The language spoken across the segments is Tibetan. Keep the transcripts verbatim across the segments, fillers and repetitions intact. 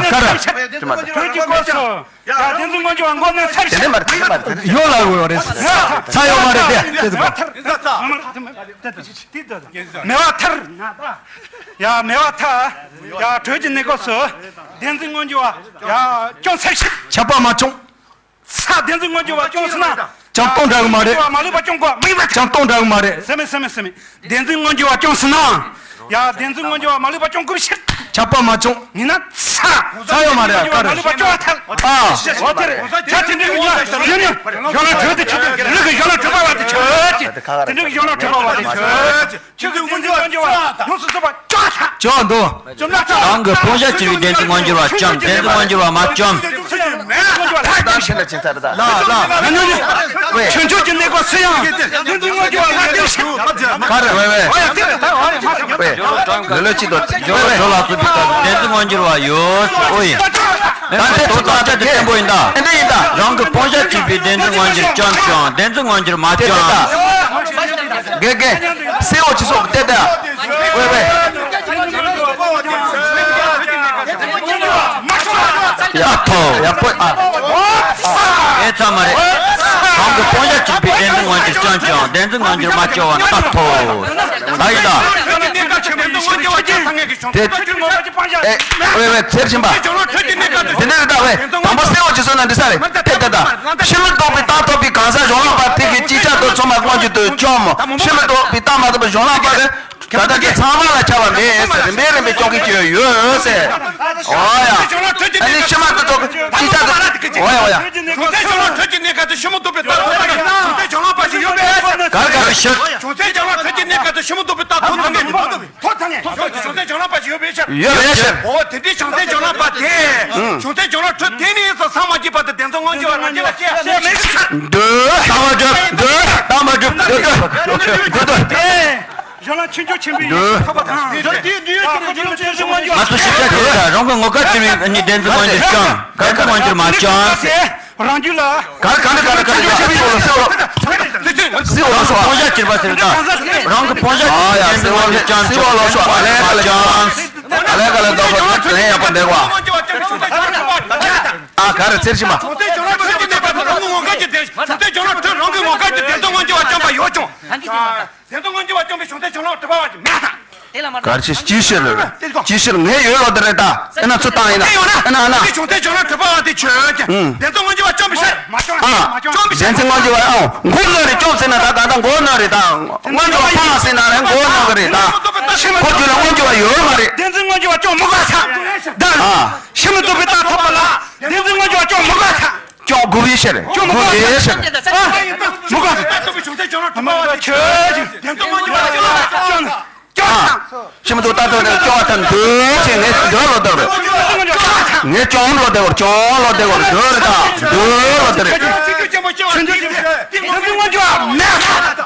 ཀ་ར། བོད་ཀྱི་སྐོར་སོ། ཡ་དེ་ཚོ་སྔོན་འཇུག་མགོ་ནས་ཚར་ཤག་དེ་མ་རེད། དེ་མ་རེད། ཡོད་ལ་ཡོད་རེད། ཚ་ཡོད་མ་རེད་དེ། དེ་ཚོ་ ཐར། མེ་བ་ཐར། ན་ད། ཡ་མེ་བ་ཐར། ཡ་དྲོད་ཀྱི་གནས་སྐབས་སུ། བདེན་རྫུན་མངོན་གྱུར་བ། ཡ་སྐྱོན་ཚབས་ཆེ། ཆད་པ་མ་བྱུང་། ཚ། བདེན་རྫུན་མངོན་གྱུར་བ་སྐྱོན་ཟིན་ན། ཅང་སྟོང་འདྲ་གི་མ་རེད། མ་ལུས་པ་སྐྱོན་དགོས་མིན་པ། ཅང་སྟོང་འདྲ་གི་མ་རེད། སེམས་མེད་སེམས་མེད་སེམས་མེད། བདེན་རྫུན་མངོན་གྱུར་བ་སྐྱོན་ཟིན་ན། ཡ་བདེན་རྫུན་མངོན་གྱུར་བ་མ་ལུས་པ་སྐྱོན་དགོས་པའི་ཕྱིར། ཆད་པ་མ་བྱུང་། ཡིན་ན་ཚ། ཚ་ཡོད་མ་རེད། མ་ལུས་པ་སྐྱོན་བ་ཐལ། ཨ། འོ་དེ་རེད། ད་དེ་འདྲའི་གི་ཡོན་ཡོན་ཡོན་ལ་གྲོལ་དུ་ཆུད་དུ་རིགས་ཀྱི་ཡོན་ལ་གྲོལ་པ་བ་དེ་ཆོད་ཅིག་དེ་འདྲའི་གི་ཡོན་ལ་གྲོལ་པ་བ་དེ་ཆོད་ཅིག་ཆོས་ཀྱི་མངོན་གྱུར་བ་ཡོངས་སུ་རྫོགས་པ་བཅོམ་ཐལ། བཅོམ་འདུག་རང་གི་སྤོང་བྱ་བྱས་པའི་བདེན་རྫུན་མངོན་གྱུར་བ་བཅོམ། བདེན་རྫུན་མངོན་གྱུར་བ་མ་བཅོམ། ལ་ལ། ཆོས་ཕྱོགས་ཀྱི་གནས་སྐབས་སུ་ཡང་བདེན་རྫུན་མངོན་གྱུར་བ་ལ་བརྟེན་ཞིང་། ག་རེ་ཝེ་ཝེ། ལོ་ལོ་གཅིག་ཏུ་ཇོ་ལ་སོགས་པའི་སྐབས་བདེན་རྫུན་མངོན་གྱུར་བ་ཡོད། ཨོ་ཡིན། ད་དེ་ཚོ་དང་ཆ་དེ་བརྟན་པོ་ཡིན་ད། དེ་འདྲ་ཡིན་ད། རང་གི་སྤོང་བྱ་བྱས་པའི་བདེན་རྫུན་མངོན་གྱུར་བཅོམ་ཞིང་བདེན་རྫུན་མངོན་གྱུར་མ་བཅོམ། དགེ་རྒན། སེའུ་ཅི་སོགས་བལྟས་ད། ཝེ་ཝེ། ཡ་ཐོ། ཡ་པོ། ཨ། ཨེ་ཚ་མ་རེད། རང་གི་སྤོང་བྱ་བྱས་པའི་བདེན་རྫུན་མངོན་གྱུར་བཅོམ་ཞིང་བདེན་རྫུན་མངོན་གྱུར་མ་བཅོམ་པ་ན་ད་ཐོ། ད་ཡིན་ད། དེ། ཨེ། ཝེ་ཝེ་ཚེར་ཕྱིན་པ། དེ་འདྲ་རེད་ད་ཝེ། དང་པོ་སེའུ་ཅི་སོགས་ན་འདི་ས་རེད། དེ་དེ་ད། ཕྱི་མི་ལྡོག་པའི་རྟགས་ཐོབ་པའི་གང་ཟག་གཞན་ལ་བར་དེ་གི་ཅིག་ཆར་དུ་ཚང་མ་མངོན་གྱུར་དུ་བཅོམ། ཕྱི་མི་ལྡོག་པའི་རྟགས་མ་ཐོབ་པའི་གཞན་ལ་བར་གི་ད་ལྟ་དེ་ཚང་མ་ལ་ཁྱབ་པ་མེད་ཟེར། རིམ་པས་རིམ་པས་སྐྱོང་གི་ཅིག་ཡོད་ཟེར། ཨོ་ཡ། ཨ་ནི་ཕྱི་མ་ལྡོག་ཅིག་ཆར་དུ། ཨོ་ཡ་ཨོ་ཡ། བྱང་སེམས་བྱང་ལམ་ཁྲོད་ཀྱི་གནས་སྐབས་སུ་ཕྱི་མི་ལྡོག་པའི་རྟགས་ཐོབ་ཐང་གི་བྱང་སེམས་བྱང་ལམ་པ་ཞིག་ཡོད་པས། ག་རེ་ག་རེ་ཤོད། བྱང་སེམས་བྱང་ལམ་ཁྲོད་ཀྱི་གནས་སྐབས་སུ་ཕྱི་མི་ལྡོག་པའི་རྟགས་ཐོབ་ཐང་གི། ཐོབ་ཐང་གི། བྱང་སེམས་བྱང་ལམ་པ་ཞིག་ཡོད་པའི་ཕྱིར། ཡོད་པའི་ཕྱིར། འོ་དེ་འདྲའི་བྱང་སེམས་བྱང་ལམ་པ་དེ། བྱང་སེམས་བྱང་ལམ་ཁྲོད་དེ་ནས་སུ་སངས་མ་རྒྱས་བར་དུ་བདེན་རྫུན་མངོན་གྱུར་བ་རང་རྒྱུད་ལ་སྐྱེ་བ་མེད་པའི་ཕྱིར། འདོད། རྟགས་མ་གྲུབ། འདོད། རྟགས་མ་གྲུབ། འདོད། འདོད། གཞན་ལ་ཆོས་འབྱུང་ཆེན་པོའི་ཡེ་ཤེས་ཐོབ་པ་དང་། ང་ཚོ་ཤེས་བྱ་དེ་ལ་རང་གི་ངོ་སྐལ་ཆེ་བའི་གནས་བདེན་རྫུན་མངོན་གྱུར་བཅོམ། བདེན་རྫུན་མངོན་གྱུར་མ་བཅོམ། རང་རྒྱུད་ལ། ག་རེ་ག་རེ་ག་རེ་ག་རེ་ཡ། སེའུ་ལོ་སེའུ་ལོ། སེའུ་ལོ་སོ། སྤོང་བྱ་བྱས་པ་ཟེར་ད། རང་གི་སྤོང་བྱ་ཨ་ཡ། བདེན་རྫུན་མངོན་གྱུར་བཅོམ། སེའུ་ལོ་སོ། ཨ་ལས་ཨ་ལས། ཨ་ལས་ག་ལས་འདོགས་གོ། དེ་ལས་ཡག་པོ་འདེགས་བ། ཨ་ག་རེ་ཚེར་ཤི་མ། བྱང་སེམས་བྱང་ལམ་ཁྲོད་ཀྱི་གནས་སྐབས་སུ་རང་གི་ངོ་སྐལ་གྱི་བདེན། བྱང་སེམས་བྱང་ལམ་ཁྲོད་རང་གི་ངོ་སྐལ་གྱི་བདེན་རྫུན་མངོན་གྱུར་བ་བཅོམ་པ་ཡོད་ཀྱང་། བདེན་རྫུན་མངོན་གྱུར་བ་བཅོམ་པའི་བྱང་སེམས་བྱང་ལམ་གྲུབ་པ་བ་ཅིག་མེད་དང་། དེ་ལ་མ་ག་རེ་ཅི་ཅི་ཕྱིར། ཅི་ཕྱིར་ངས་ཡོད་ལོ་དེ་རེད་ད། ཨེ་ན་ཚུར་བཏང་ཡིན་ན། ཨེ་ན་ཨེ་ན། དེ་བྱང་སེམས་བྱང་ལམ་གྲུབ་པ་བ་དེ་ཆོས་ཅན། བདེན་རྫུན་མངོན་གྱུར་བ་བཅོམ་པའི་ཕྱིར། ཨ། བཅོམ་པའི་ཕྱིར། བདེན་རྫུན་མངོན་གྱུར་བ་ཨང་མགོ་གནོན་རེད། བཅོམ་ཟེར་ན་ད་ད་ལྟ་མགོ་གནོན་རེད་ད། མངོན་གྱུར་བ་སྤང་ཟེར་ན་རེད། མགོ་གནོན་གི་རེད་ད། ཁོ་རྒྱུད་ལ་མངོན་གྱུར་བ་ཡོད་མ་རེད། བདེན་རྫུན་མངོན་གྱུར་བ་བཅོམ་མི་དགོས་ས། ད། ཨ། ཕྱི་མི་ལྡོག་པའི་རྟགས་ཐོབ་པ་ལ་བདེན་རྫུན་མངོན་གྱུར་བ་བཅོམ་མི་དགོས་ས། ཅོག་དགུ་བའི་ཕྱིར། ཅོག་དགུ་བའི་ཕྱིར། ཨ། མི་དགོས། ད་ལྟ་བའི་བྱང་སེམས་བྱང་ལམ་གྲུབ་པ་བ་ཆོས་ཅན། བདེན་རྫུན་མངོན་གྱུར་བ་ཅོག་ཅོག་ཅོག་ཨ། ཕྱི་མི་ལྡོག་རྟགས་ཐོབ་ནས་ཅོག་ཨ་ཐ་འདོད་ཅེས་ངས་འདོད་ལོ་ལྟ་བར། ངས་ཅོག་ལོ་ལྟ་བར། ཅོག་ལོ་ལྟ་བར་འདོད་རེད་ད། འདོད་ལོ་ལྟ་རེད། ཆོས་ཅན། བདེན་རྫུན་མངོན་གྱུར་བ་མེད།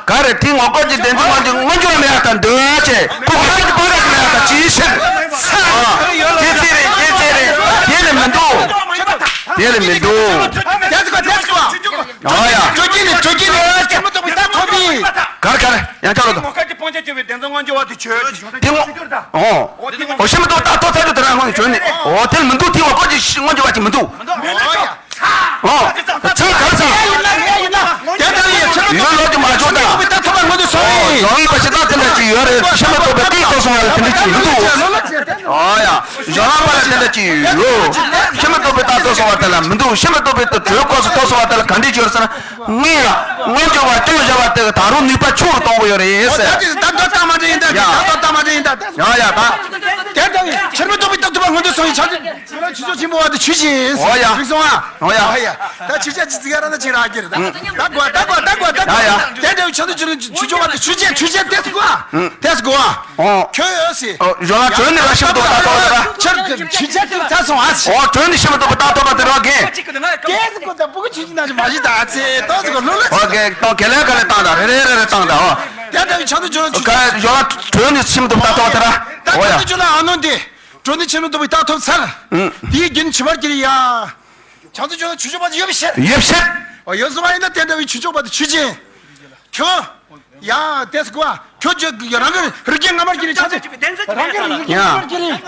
ག་རེ་དེའི་ངོ་སྐལ་གྱི་བདེན་རྫུན་མངོན་གྱུར་མངོན་གྱུར་མེད་ད་འདོད་ཅེས་ཁོ་ཁོ་ཚོ་གི་སྤང་ར་གི་མེད་ད་ཅིའི་ཕྱིར། ཨ། དེ་ཚེ་རེད། དེ་ཚེ་རེད། དེ་ལས་མི་འདུག་དེ་ལས་མི་འདུག་ཨ་ཡ། ཆོས་ཅན་ནི་ཆོས་ཅན་ནི་ཕྱི་མི་ལྡོག་པའི་རྟགས་ཐོབ་པས། ག་རེ་ག་རེ་ཡང་ཆགས་ལོ་དང་། ངོ་སྐལ་གྱི་སྤང་བྱ་བཅོམ་པའི་བདེན་རྫུན་མངོན་གྱུར་བ་དེ་ཆོས་ཅན། དེ་ངོ་། ཨོ། ཨོ་ཕྱི་མི་ལྡོག་རྟགས་ཐོབ་ཚར་དུས་དེ་རང་ངོས་ནས་བྱོན་ནས། ཨོ་དེ་ལ་མི་འདུག་དེའི་ངོ་སྐལ་གྱི་མངོན་གྱུར་བ་ཅིག་མི་འདུག་མི་འདུག་ཨོ། ཚིག་ག་རེ་ཚ། ཡོད་ལོག་ཅིག་མ་བྱུང་ད། ཨོ་ཡོད་ལོག་པ་ཞིག་ད་དེ་འདྲ་ཅིག་ཡོད་རེད། ཕྱི་མི་ལྡོག་པའི་རྟགས་ཐོབ་སོང་བ་ལ་དེ་འདྲ་ཅིག་ཡོད་རེད། ཨོ་ཡ། གཞན་ལ་མ་ལ་དེ་འདྲ་ཅིག་ཡོད། ཕྱི་མི་ལྡོག་པའི་རྟགས་ཐོབ་སོང་བ་དེ་ལ་མི་འདུག་ཕྱི་མི་ལྡོག་པའི་དྲོད་སྐབས་སུ་ཐོབ་སོང་བ་དེ་ལ་ག་འདྲ་ཅིག་ཡོད་ཟེར་ན། དངོས་ལ་མངོན་གྱུར་བ་སྐྱོང་བཞག་པ་དེ་གི་ད་རུང་ནུས་པ་ཆུང་རུ་གཏོང་གི་ཡོད་རེད་ཟེར། ད་ད་ད་ལྟ་མ་འདྲ་ཡིན་ད། ཡ། ད་ལྟ་མ་འདྲ་ཡིན་ད། ཡ་ཡ་ད། དེ་ལྟ་བུའི་ཕྱི་མི་ལྡོག་པའི་རྟགས་ཐོབ་པ་མངོན་དུ་སོང་བའི་ཆ་ཆོས་ཅན་ཆོས་ཅན་ཆེན་པོ་བ་དེ་ཆོས་ཅན། ཨོ་ཡ། རིག་སོང་ཨ། ཨོ་ཡ། ཨོ་ཡ། ད་ཆོས་ཅན་ཅི་ཙི་ག་ར་ན་ཅི་ར་གི་རེད་ད། ད་གོ་ད་གོ་ད་གོ་ད་གོ། ཡ་ཡ། དེ་འདྲ་བའི་ཆ་ནི་ཆོས་ཅན་ཆོས་ཅན་དེ་ཟེར་གོ་ཨ། དེ་ཟེར་གོ་ཨ། ཨོ། གཞན་ལ་གྲོལ་ནས་ར་ཕྱི་མི་ལྡོག་པའི་རྟགས་ཐོབ་པ་དེ་ར། ཆར་གྱི་ཆོས་ཅན་དེ་ཚར་སོང་ཨ་ཟེར། ཨོ་གྲོལ་ནས་ཕྱི་མི་ལྡོག་པའི་རྟགས་ཐོབ་པ་དེ་ར་གན། གན་ཟེར་གོ་ད་སྤུ་གུ་ཆོས་ཅན་ན་ཅི་མ་ཞིག་ད་ཨ་ཙེ་ཏོ་ཟེར་གོ་ལོ་ལོ། ཨོ་གན་གཏོང་གན་ལེ་གན་ལེ་བཏང་ད་རེ་རེ་རེ་བཏང་ད་ཨོ། དེ་ལྟ་བུའི་ཆ་ནི་ཆོས་ཅན་ཆོས་ཅན། ག་གཞན་ལ་གྲོལ་ནས་ཕྱི་མི་ལྡོག་པའི་རྟགས་ཐོབ་པ་དེ་ར། ད་ཨོ་ཡ། ཆ་ནི་ཆོས་ལ་ཨ་ནོ་འདི། གྲོལ་ནས་ཕྱི་མི་ལྡོག་པའི་རྟགས་ཐོབ་ཚར། ཨུ། དེའི་རྒྱུན་ཕྱི་མར་གྱུར་ཡ། བྱང་སེམས་ཆོས་ཅན་ཆོས་ཅན་པ་དེ་ཡོད་པའི་ཕྱིར། ཡོད་པའི་ཕྱིར། ཨོ་ཡོད་སོང་བ་ཡིན་ན་དེ་ལྟ་བུའི་ཆོས་ཅན་པ་དེ་ཆོས་ཅན། ཁྱོད། ཡ། དེས་གོ་ཨ། ཁྱོད་ཀྱི་རང་གི་རིགས་རྒྱུད་སྔ་མར་གྱི་རིགས་ཆ་ཚད། རང་གི་རིགས་རྒྱུད་སྔ་མར་གྱི་རིགས།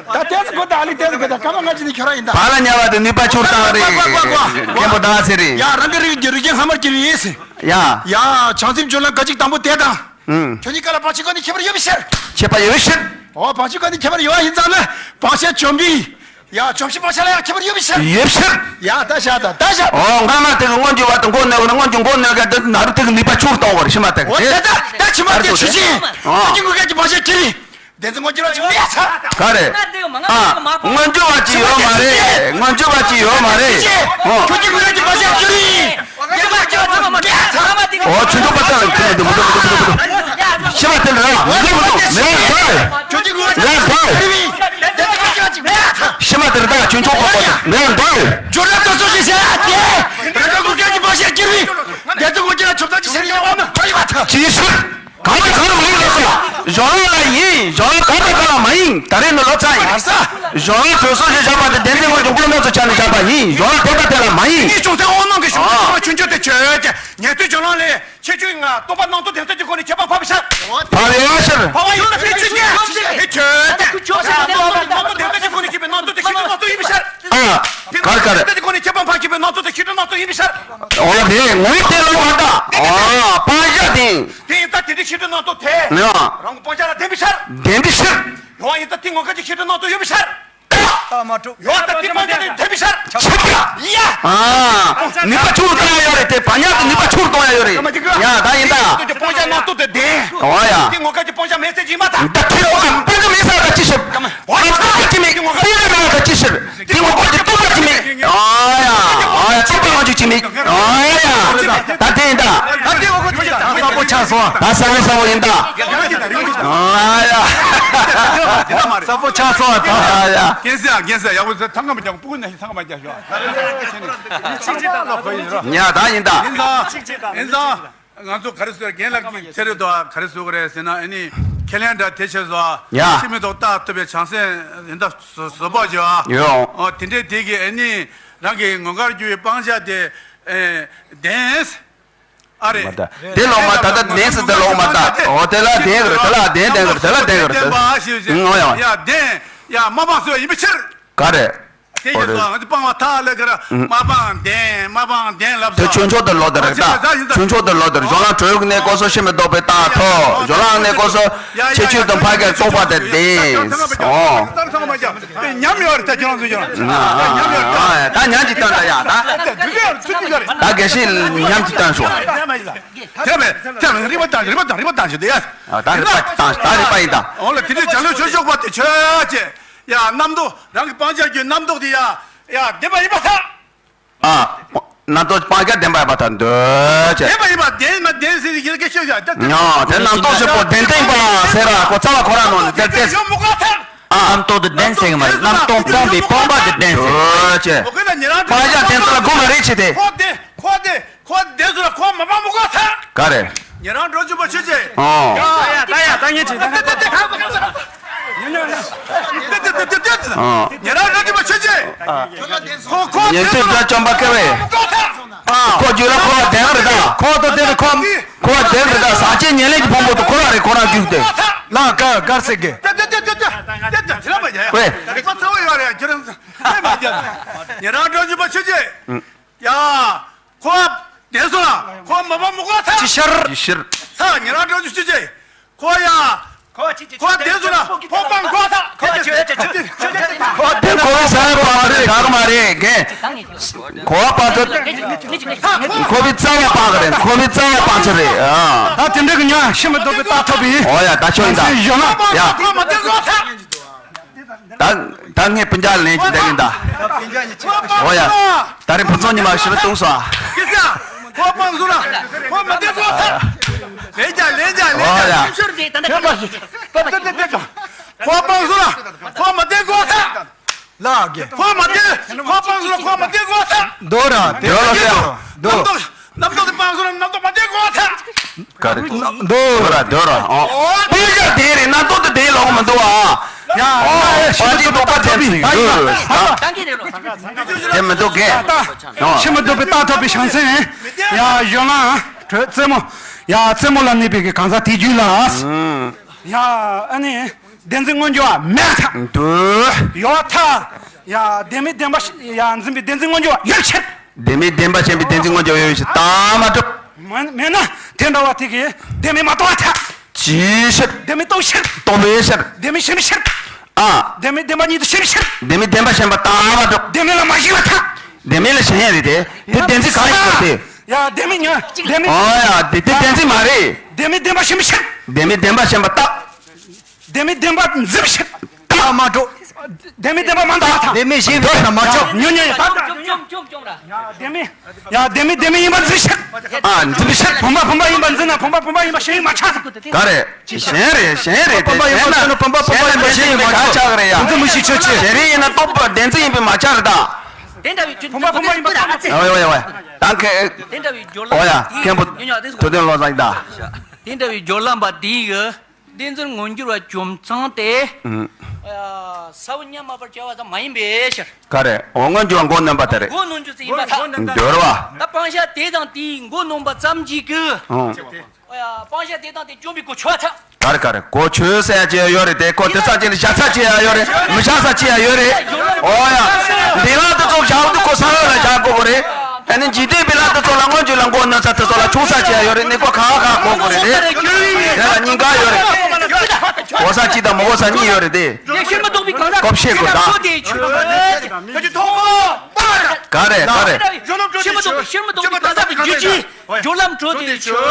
ད་དེས་གོ་ད་ཨ་ལི་དེས་གོ་ད་སྐར་མ་ལྔ་བཅུ་ནི་ཁྱོད་རང་ཡིན་ད། བ་ལ་ཉལ་བ་དེ་ནུས་པ་ཆུར་བཏང་རེད། གོ་གོ་གོ། མཁན་པོ་ད་ཟེར་རེད། ཡ། རང་གི་རིགས་ཀྱི་རིགས་རྒྱུད་སྔ་མར་གྱི་རིགས་ཡིན་ཟེར། ཡ། ཡ། བྱང་སེམས་ཇོ་ལང་ག་གཅིག་དང་པོ་དེ་དང་། ཨུམ། ཁྱོད་གཉིས་ཀ་ལ་བང་ཆེན་གོ་ནི་ཁྱད་པར་ཡོད་པའི་ཕྱིར། ཁྱད་པར་ཡོད་པའི་ཕྱིར། ཨོ། བང་ཆེན་གོ་ནི་ཁྱད་པར་ཡོད་པ་ཡིན་ཙང་ན། བང་ཆེན་བཅོམ་པའི། ཡ། བཅོམ་ཞིང་བང་ཆེན་ལ་ཡང་ཁྱད་པར་ཡོད་པའི་ཕྱིར། ཡོད་ཕྱིར། ཡ། ད་བཞག་ད་ད་བཞག་ཨོ། སྔ་མ་དེ་གི་སྔོན་གྱི་བར་དུ་མགོ་གནོན་དགོས་ན་སྔོན་གྱི་མགོ་གནོན་མཁན་དེ་ནང་དུ་དེ་གི་ནུས་པ་ཆུར་གཏོང་དགོས་རེད་ཤི་མ་ཐག་ཨོ། དེ་ད་ད་ཕྱི་མ་དེ་ཆུ་ཆེན། ཨོ། ད་ཀྱི་ངུ་སྐད་ཀྱི་བང་ཆེན་ཁྱེར་རིང་། བདེན་ཚིག་ངོ་སྐྱོར་བ་ཅིག་མེད་ཚ། ག་རེ། ཨ། སྔོན་འཇུག་པ་ཅིག་ཡོད་མ་རེད། སྔོན་འཇུག་པ་ཅིག་ཡོད་མ་རེད། ཨོ། ཁྱོད་ཀྱི་ངུ་སྐད་ཀྱི་བང་ཆེན་ཁྱེར་རིང་། ཨོ། ཆུང་ཆུང་པ་ཚོ་ལ་ཁྱོད་མི་འདུག་མི་འདུག་མི་འདུག་མི་འདུག་མི་འདུག་ཤི་མ་དེ་ར་མི་འདུག་མི་འདུག་མི་འདུག་མི་འདུག་ཤི་མ་དེ་ར་མི་འདུག་ཤི་མ་དེ་ར་ད་ཆུང་ཆུང་པ་པོ་དེ་མི་འདུག་འཇོར་ལ་ཏོ་ཚོ་ཞིག་ཟེར་ཏེ། རེ་ཀ་ཀུ་ཀ་གི་བ་ཤེར་ཀྱི་རི། དེ་ཚོ་ངོ་ཅི་ལ་ཆོབ་ཚང་གི་ཤེར་ཡོད་བ་མ་ཁོ་ཡི་བ་ཐ། ཅི་ཤི། གང་ལ་གང་ལ་མ་ཡིན་ལོ་ས། གཞོན་ལ་ཡིན། གཞོན་ལ་གང་ལ་གང་ལ་མ་ཡིན། ད་རེས་ནི་ལོ་ཙཱ་ཡིན། གཞོན་ལ་གྲོས་ཚོགས་ཞེས་བྱ་བ་དེ་བདེན་འཛིན་དངོས་ཀྱི་མགོ་གནོན་ཚོ་ཆ་ནས་བཞག་པ་ཡིན། གཞོན་ལ་དེ་དང་དེ་ལ་མ་ཡིན། ངས་ཅུང་ཟད་དབང་གནང་གི་བྱུང་ཚེ་ཁོ་ཆུང་ཆུང་དེ་ཆོས་ཀྱི་ཉེ་དུས་བྱུང་ལང་ལས་ཆེ་ཆུང་ང་སྟོང་པ་སྣང་སྟོང་དེ་ཚོ་གི་སྒོ་ནས་ཁྱད་པར་འཕགས་པའི་ཕྱིར། འཕགས་པའི་ཕྱིར། འཕགས་པ་ཡོད་ན་ཆེ་ཆུང་ངས་ཆེ་ཆུང་དེ་ཆོས་ཀྱི་ཆོས་ཀྱི་སྣང་སྟོང་དེ་ཚོ་གི་སྒོ་ནས་ཁྱད་པར་སྣང་སྟོང་དེ་ཤེས་སྒྲིབ་སྣང་སྟོང་ཡིན་པའི་ཕྱིར། ཨ། གར་གར། དེ་ཚོ་གི་སྒོ་ནས་ཁྱད་པར་འཕགས་ཁྱད་པར་སྣང་སྟོང་དེ་ཤེས་སྒྲིབ་སྣང་སྟོང་ཡིན་པའི་ཕྱིར། འོ་དེ་ངོ་དེ་ལོ་མ་ད། ཨ། སྤང་བྱ་དེ། དེ་ཡིན་ད་དེ་འདྲའི་ཤེས་སྒྲིབ་སྣང་སྟོང་དེ། ཡང་། རང་གི་སྤང་བྱ་ལ་བདེན་པའི་ཕྱིར། བདེན་པའི་ཕྱིར། ཡོང་བ་ཡིན་ད་དེ་ངོ་སྐལ་གྱི་ཤེས་སྒྲིབ་སྣང་སྟོང་ཡོད་པའི་ཕྱིར། ཡོང་ད་དེ་སྤང་བྱ་དེ་བདེན་པའི་ཕྱིར། ཕྱིར། ཡ། ཨ། ནུས་པ་ཆུར་གཏོང་ཡ་ཡོད་རེད་དེ་བ་ཉག་གི་ནུས་པ་ཆུར་གཏོང་ཡ་ཡོད་རེད། ཡ་ད་ཡིན་ད། དེ་སྤང་བྱ་སྣང་སྟོང་དེ་བདེན། འོ་ཡ། དེ་ངོ་སྐལ་གྱི་སྤང་བྱ་མེད་ཚད་ཅིག་མ་ད། ད་ཁྱེད་རང་སྤང་བྱ་མེད་ས་ད་ཅི་ཤེས། འོ་ཡ། སྤང་བྱ་ཅི་མེད་སྤང་བྱ་མེད་ས་ད་ཅི་ཤེས། དེ་ངོ་སྐལ་གྱི་སྟོང་པ་ཅི་མེད། ཨ་ཡ། ཨ་ཡ། སྟོང་པ་ང་ཚོས་ཅི་མེད། ཨ་ཡ། ད་དེ་ཡིན་ད། ད་དེ་ངོ་སྐལ་གྱི་གསལ་པོ་ཆགས་སོང་། ད་གསལ་པོ་གསལ་པོ་ཡིན་ད། ཨ་ཡ། གསལ་པོ་ཆགས་སོང་ད། ཨ་ཡ། རྒན་སྲས་རྒན་སྲས་ཡག་པོ་ཚང་ག་མ་རྒྱག་སྤུ་གུ་ན་ཤི་ཚང་ག་མ་རྒྱག་ཤོག་ཉ་ད་ཡིན་ད། ཡིན་ད། ཡིན་ད། ང་ཚོ་ག་རེ་ཟེར་རྒན་ལགས་ཀྱི་ཚེ་རིང་དོ་ག་རེ་ཟེར་གི་རེད་ཟེར་ན་ཨ་ནི་ཁས་ལེན་འདྲ་དེ་བྱས་སོ། ཡ། ཤི་མི་ཐོག་ལྟ་ཐུབ་པའི་བྱང་སེམས་ཡིན་ད་བཟོ་བཟོ་པོ་བྱས་ཨ། ཡོ། ཨོ་དེ་འདྲའི་དེ་གི་ཨ་ནི་རང་གི་ངོ་དཀར་གྱུར་པའི་སྤང་བྱ་དེ་ཨེ་བདེན། ཨ་རེད། མ་ད། དེ་ལོག་མ་ད་ད་བདེན་ཟེར་དེ་ལོག་མ་ད། ཨོ་དེ་ལ་བདེན་གི་རེད་དེ་ལ་བདེན་བདེན་གི་རེད་དེ་ལ་བདེན་གི་རེད་དེ། ཨོ་ཡ། ཡ་བདེན། ཡ་མ་སྤངས་ཟེར་བ་ཡིན་པའི་ཕྱིར། ག་རེད། དེ་ཡིན་ཙང་ང་ཚོ་སྤང་བ་ཐག་ལས་ཀར་མ་སྤངས་བདེན་མ་སྤངས་བདེན་ལབ་དེ་སོང་། ཆུང་ཆུང་དུ་ལོག་དེ་རེད་ད། ཆུང་ཆུང་དུ་ལོག་དེ་རེད། གཞུང་ལམ་གྲོལ་གནས་སྐོར་སོགས་ཤི་མི་ལྡོག་པའི་རྟགས་ཐོབ། གཞུང་ལམ་གནས་སྐོར་སོགས་ཆེ་ཆུང་དུ་འཕགས་པའི་རྟོགས་པ་དེ་བདེན། ཨོ། ཉམས་ཡོད་རེད་ད་ཁྱོད་རང་ཚོ་ཡོད། ཉམས་ཡོད་རེད་ད། ད་ཉམས་ཅིག་བཏང་ད་ཡ་ད། དེ་བས་དེ་བས་རིག་པ་བཏང་རིག་པ་བཏང་རིག་པ་བཏང་ཞིག་དེ་ཡ། ད་རིག་པ་བཏང་ད་རིག་པ་ཡིན་ད། འོ་ལ་དེ་འདྲའི་བྱང་ལུས་ཆོས་སྤྱོད་པ་དེ་ཆོས་ཅེས། ཡ་རྣམ་རྟོག་རང་གི་སྤང་བྱ་རྒྱུའི་རྣམ་རྟོག་དེ་ཡ། ཡ་བདེན་པ་ཡིན་པར་ཐལ། ཨ། རྣམ་རྟོག་སྤང་བྱ་བདེན་པ་ཡིན་པར་ཐལ་འདོད་ཅེས། བདེན་པ་ཡིན་པ་བདེན་མ་བདེན་ཟེར་གྱི་སྐད་ཆ་ཡ་ད། ཉོ་དེ་རྣམ་རྟོག་ཞིག་པོ་བདེན་བདེན་པ་ཟེར་ར་ཁོ་རྩ་བ་ཁོ་རང་ནང་ནས་དེར་ཏེ། ཡོང་མི་དགོས་ཐལ། རྣམ་རྟོག་དེ་བདེན་ཟེར་གི་མ་རེད། རྣམ་རྟོག་སྤངས་པའི་སྤངས་པ་དེ་བདེན་ཟེར། འདོད་ཅེས། འོ་ག་ན་ཉེ་རང་སྤང་བྱ་བདེན་ཚུལ་ལ་སྒོམ་མ་རེད་ཅེས་ཏེ། ཁོ་བདེན་ཁོ་བདེན་ཁོ་བདེན་ཚུལ་ལ་ཁོ་མ་སྤང་མི་དགོས་ཐལ། ག་རེ། ཉེ་རང་འགྲོ་འཇུག་པ་ཆོས་ཅན། ཨོ། ད་ཡ་ད་ཡ་ད་ངས་བྱེད་ད། ཨོ། ཉེ་རང་འགྲོ་འཇུག་པ་ཆོས་ཅན། ཁོ་ཁོ་ཉན་ཐོས་དགྲ་བཅོམ་པ་སྐལ་བས། ཁོ་རྒྱུད་ལ་འཁོར་བ་བདེན་རེད་ད། ཁོ་ད་དེ་ནི་ཁོ། ཁོ་བ་བདེན་རེད་ད། ཟག་བཅས་ཉེར་ལེན་གྱི་ཕུང་པོ་དུ་འཁོར་བ་རེད་ཁོ་རང་རྒྱུད་དེ། ལ་ཀ་ཀར་སེ་གེ། ཝེ། ཉེ་རང་འགྲོ་འཇུག་པ་ཆོས་ཅན། ཡ། ཁོ་བདེན་སོང་ལ་ཁོ་མ་པ་མི་དགོས་ཐལ། ཅི་ཕྱིར། ཅི་ཕྱིར། ཚ་ཉེ་རང་འགྲོ་འཇུག་ཆོས་ཅན། ཁོ་ཡ། ཁོ་བདེན་སོང་ལ་ཁོ་སྤང་དགོས་ཐལ། ཁོ་ཅི་ཁོ་ཅི་ཁོ་བདེན་ཁོ་བའི་ས་ཡ་སྤང་རེད་རག་མ་རེད་རྒན། ཁོ་བ་སྤང་ཐུབ། ཁོ་བའི་རྩ་བ་སྤང་གི་རེད། ཁོ་བའི་རྩ་བ་སྤང་ཆོག་རེད་ཨ། ད་དེ་འདྲ་གི་ཉ་ཤི་མི་ཐུབ་པའི་རྟགས་ཐོབ་པའི། ཨོ་ཡ་ད་ཆོག་ཡིན་ད། ཡོད་ན། ཡ། ཁོ་མ་བདེན་དགོས་ཐལ། ད་ད་ངས་སྤུན་ཀྱག་ལེན་གྱི་འདེགས་ཡིན་ད། ཨོ་ཡ། ད་རེས་ཕུན་ཚོགས་ཉི་མ་ཞི་བ་བཏུང་སོང་ཨ། སྐྱེ་ས། ཁོ་སྤང་སོང་ན། ཁོ་མ་བདེ་གོ་ཐལ། ལེན་ཀྱ་ལེན་ཀྱ་ལེན་ཀྱ། ཨོ་ཡ། ཁོ་སྤང་སོང་ན། ཁོ་མ་བདེ་གོ་ཐལ། ལགས་ཀྱི། ཁོ་མ་བདེ། ཁོ་སྤང་སོང་ན་ཁོ་མ་བདེ་གོ་ཐལ། འདོད་ར་དེ་འདོད་ལ་ཟེར། འདོད། རྣམ་རྟོག་རྣམ་རྟོག་དེ་སྤང་སོང་ན་རྣམ་རྟོག་མ་བདེ་གོ་ཐལ། ག་རེ། འདོད་ར་འདོད་ར་ཨོ། སྤང་བྱ་བདེན་རེད་རྣམ་རྟོག་དེ་བདེན་ལོག་མི་འདུག་ཨ། ཡ་ཨོ། ཡ་ཡ་སྤང་བྱའི་རྟོག་པ་བདེན་ཚུལ་ཡོད། ད་ཡིན་ད། དེ་མི་འདུག་གས། ཤི་མི་ཐུབ་པའི་རྟགས་ཐོབ་པའི་བྱང་སེམས། ཡ་ཡོད་ན། དྲོད་རྩེ་མོ། ཡ་རྩེ་མོ་ལ་གནས་པའི་གི་གང་ཟག་དེ་རྒྱུད་ལ། ཡ་ཨ་ནི་བདེན་འཛིན་མངོན་གྱུར་བ་མེད་ཐལ། འདུག་ཡོད་ཐལ། ཡ་བདེན་མེད་བདེན་པ་ཡ་འཛིན་པའི་བདེན་འཛིན་མངོན་གྱུར་བ་ཡོད་ཕྱིར། བདེན་མེད་བདེན་པ་ཞེན་པའི་བདེན་འཛིན་མངོན་གྱུར་བ་ཡོད་ཕྱིར་རྟགས་མ་གྲུབ། མེད་མེད་ན་དེ་འདྲ་བ་དེ་གིས་བདེན་མེད་མ་རྟོགས་པར་ཐལ། ཅིའི་ཕྱིར། བདེན་མེད་རྟོགས་ཕྱིར། རྟོགས་པའི་ཕྱིར། བདེན་མེད་ཞེན་པའི་ཕྱིར། ཨ། བདེན་མེད་བདེན་པ་ཉིད་དུ་ཞེན་པའི་ཕྱིར། བདེན་མེད་བདེན་པ་ཞེན་པ་རྟགས་མ་གྲུབ། བདེན་མེད་ལ་མ་ཞེན་པར་ཐལ། བདེན་མེད་ལ་ཞེན་ཡ་རེད་དེ། དེ་བདེན་འཛིན་གང་ཡིན་པ་དེ། ཡ་བདེན་མེད་ཉོན། བདེན་མེད། ཨོ་ཡ་དེ་དེ་བདེན་འཛིན་མ་རེད། བདེན་མེད་བདེན་པ་ཞེན་པའི་ཕྱིར། བདེན་མེད་བདེན་པ་ཞེན་པ་རྟགས། བདེན་མེད་བདེན་པ་འཛིན་པའི་ཕྱིར། རྟགས་མ་གྲུབ། བདེན་མེད་བདེན་པ་མ་འདང་བ་དང་། བདེན་མེད་ཞེན་པའི་ཕྱིར་ན་མ་ཆགས། ཉོན་ཉོན་ཡ་ད། བདེན་མེད། ཡ་བདེན་མེད་བདེན་མེད་ཡིན་པ་འཛིན་ཕྱིར། ཨ་འཛིན་པའི་ཕྱིར། བུམ་པ་བུམ་པ་ཡིན་པ་འཛིན་ན་བུམ་པ་བུམ་པ་ཡིན་པ་ཞེན་ཡུལ་མ་ཆགས། ག་རེ། ཞེན་རེད་ཞེན་རེད་དེ། བུམ་པ་ཡིན་པ་འཛིན་ན་བུམ་པ་བུམ་པ་ཡིན་པ་ཞེན་ཡུལ་མ་ཆགས་ག་རེ་ཡ། འཛིན་མི་ཤེས་ཆོས་ཅན། ཞེན་རེད་ཡིན་ན་རྟོགས་པ་བདེན་འཛིན་ཡིན་པས་མ་ཆགས་རེད་ད། དེ་འདྲ་བའི་རྒྱུ་བུམ་པ་བུམ་པ་ཡིན་པ་རྟོགས་ན་ཚེ། ཨོ་ཡ་ཨོ་ཡ། ད་ག་དེ་འདྲ་བའི་སྦྱོར་ལམ། ཨོ་ཡ་མཁན་པོ་ཐུབ་བསྟན་བློ་བཟང་ཡིན་ད། དེ་འདྲ་བའི་སྦྱོར་ལམ་པ་འདི་ཡི་བདེན་འཛིན་མངོན་གྱུར་བ་བཅོམ་ཚང་སྟེ། ཨ་ས་བོན་ཉམས་མ་པར་བྱ་བ་ཙམ་མ་ཡིན་པའི་ཕྱིར། ག་རེ། འོ་མངོན་གྱུར་བ་མགོ་གནོན་པ་དེ་རེད། མགོ་གནོན་རྒྱུ་ཟེར་ཡིན་པ་ཐལ། འདོར་བ། ད་སྤང་བྱ་དེ་དང་དེའི་མགོ་གནོན་པ་ཙམ་གྱིས་ཀྱི། ཨོ་ཡ་སྤང་བྱ་དེ་དང་དེ་བཅོམ་པའི་གོ་ཆོད་ཐལ། ག་རེ་ག་རེ། གོ་ཆོད་ཟེར་ཡ་ཅིག་ཡོད་རེད་དེ། ཁོ་དེ་ས་ཅིག་ལ་བཞག་ས་ཅིག་ཡ་ཡོད་རེད། མི་བཞག་ས་ཅིག་ཡ་ཡོད་རེད། ཨོ་ཡ། འདི་ལ་དེ་ཚོ་བཞག་དུས་ཁོ་ས་བོན་ལ་བཞག་དགོས་གོ་རེད། ཨ་ནི་འཇིག་རྟེན་པའི་ལམ་དེ་ཚོ་ལ་མངོན་གྱུར་ལ་མགོ་གནོན་ས་དེ་ཚོ་ལ་ཆུང་ས་ཅིག་ཡ་ཡོད་རེད། ནི་ཁོ་ག་ག་གོ་དགོས་རེད་དེ། དེ་ལ་གཉིས་ཀ་ཡོད་རེད། གོ་ས་གཅིག་དང་མི་གོ་ས་གཉིས་ཡོད་རེད་དེ། ཤེས་མི་རྟོགས་པའི་གང་ཟག་ཁོ་བཤད་དགོས་ད། ག་རེ་ག་རེ། ཤེས་མི་རྟོགས་པའི་ཤེས་མི་རྟོགས་པའི་གང་ཟག་གི་རྒྱུད་ཀྱི། སྦྱོར་ལམ་གྲོལ་ཏེ་ཆོས།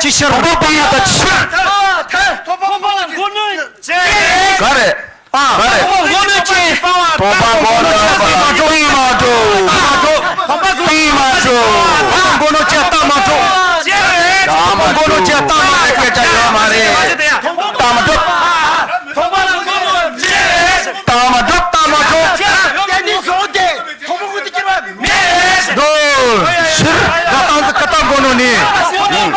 ཅི་ཕྱིར་རོ་པ་ཡ་ད་ཕྱིར། ཐོབ་པ་མགོ་གནོན་བྱེད། ག་རེ། ག་རེ། ཐོབ་པ་མགོ་གནོན་བྱེད། ཐོབ་པ་མགོ་གནོན་པ་ལ་དེ་མ་འགྲོ་དེ་མ་འགྲོ། དེ་མ་འགྲོ། ཐོབ་པ་མགོ་གནོན་བྱེད་ད་མ་འགྲོ། ཐོབ་པ་མགོ་གནོན་བྱེད་ད་མ་འགྲོ། སྐད་ཆ་ཡོད་མ་རེད། ད་མ་འགྲོ། ཐོབ་པ་མགོ་གནོན་བྱེད། ད་མ་འགྲོ་ད་མ་འགྲོ། དེ་ནི་བཟོ་སྟེ། འདུག་ཕྱིར་ད་སྟངས་འཛིན་ཀི་ཏ་མགོ་གནོན་ནི། སྟངས་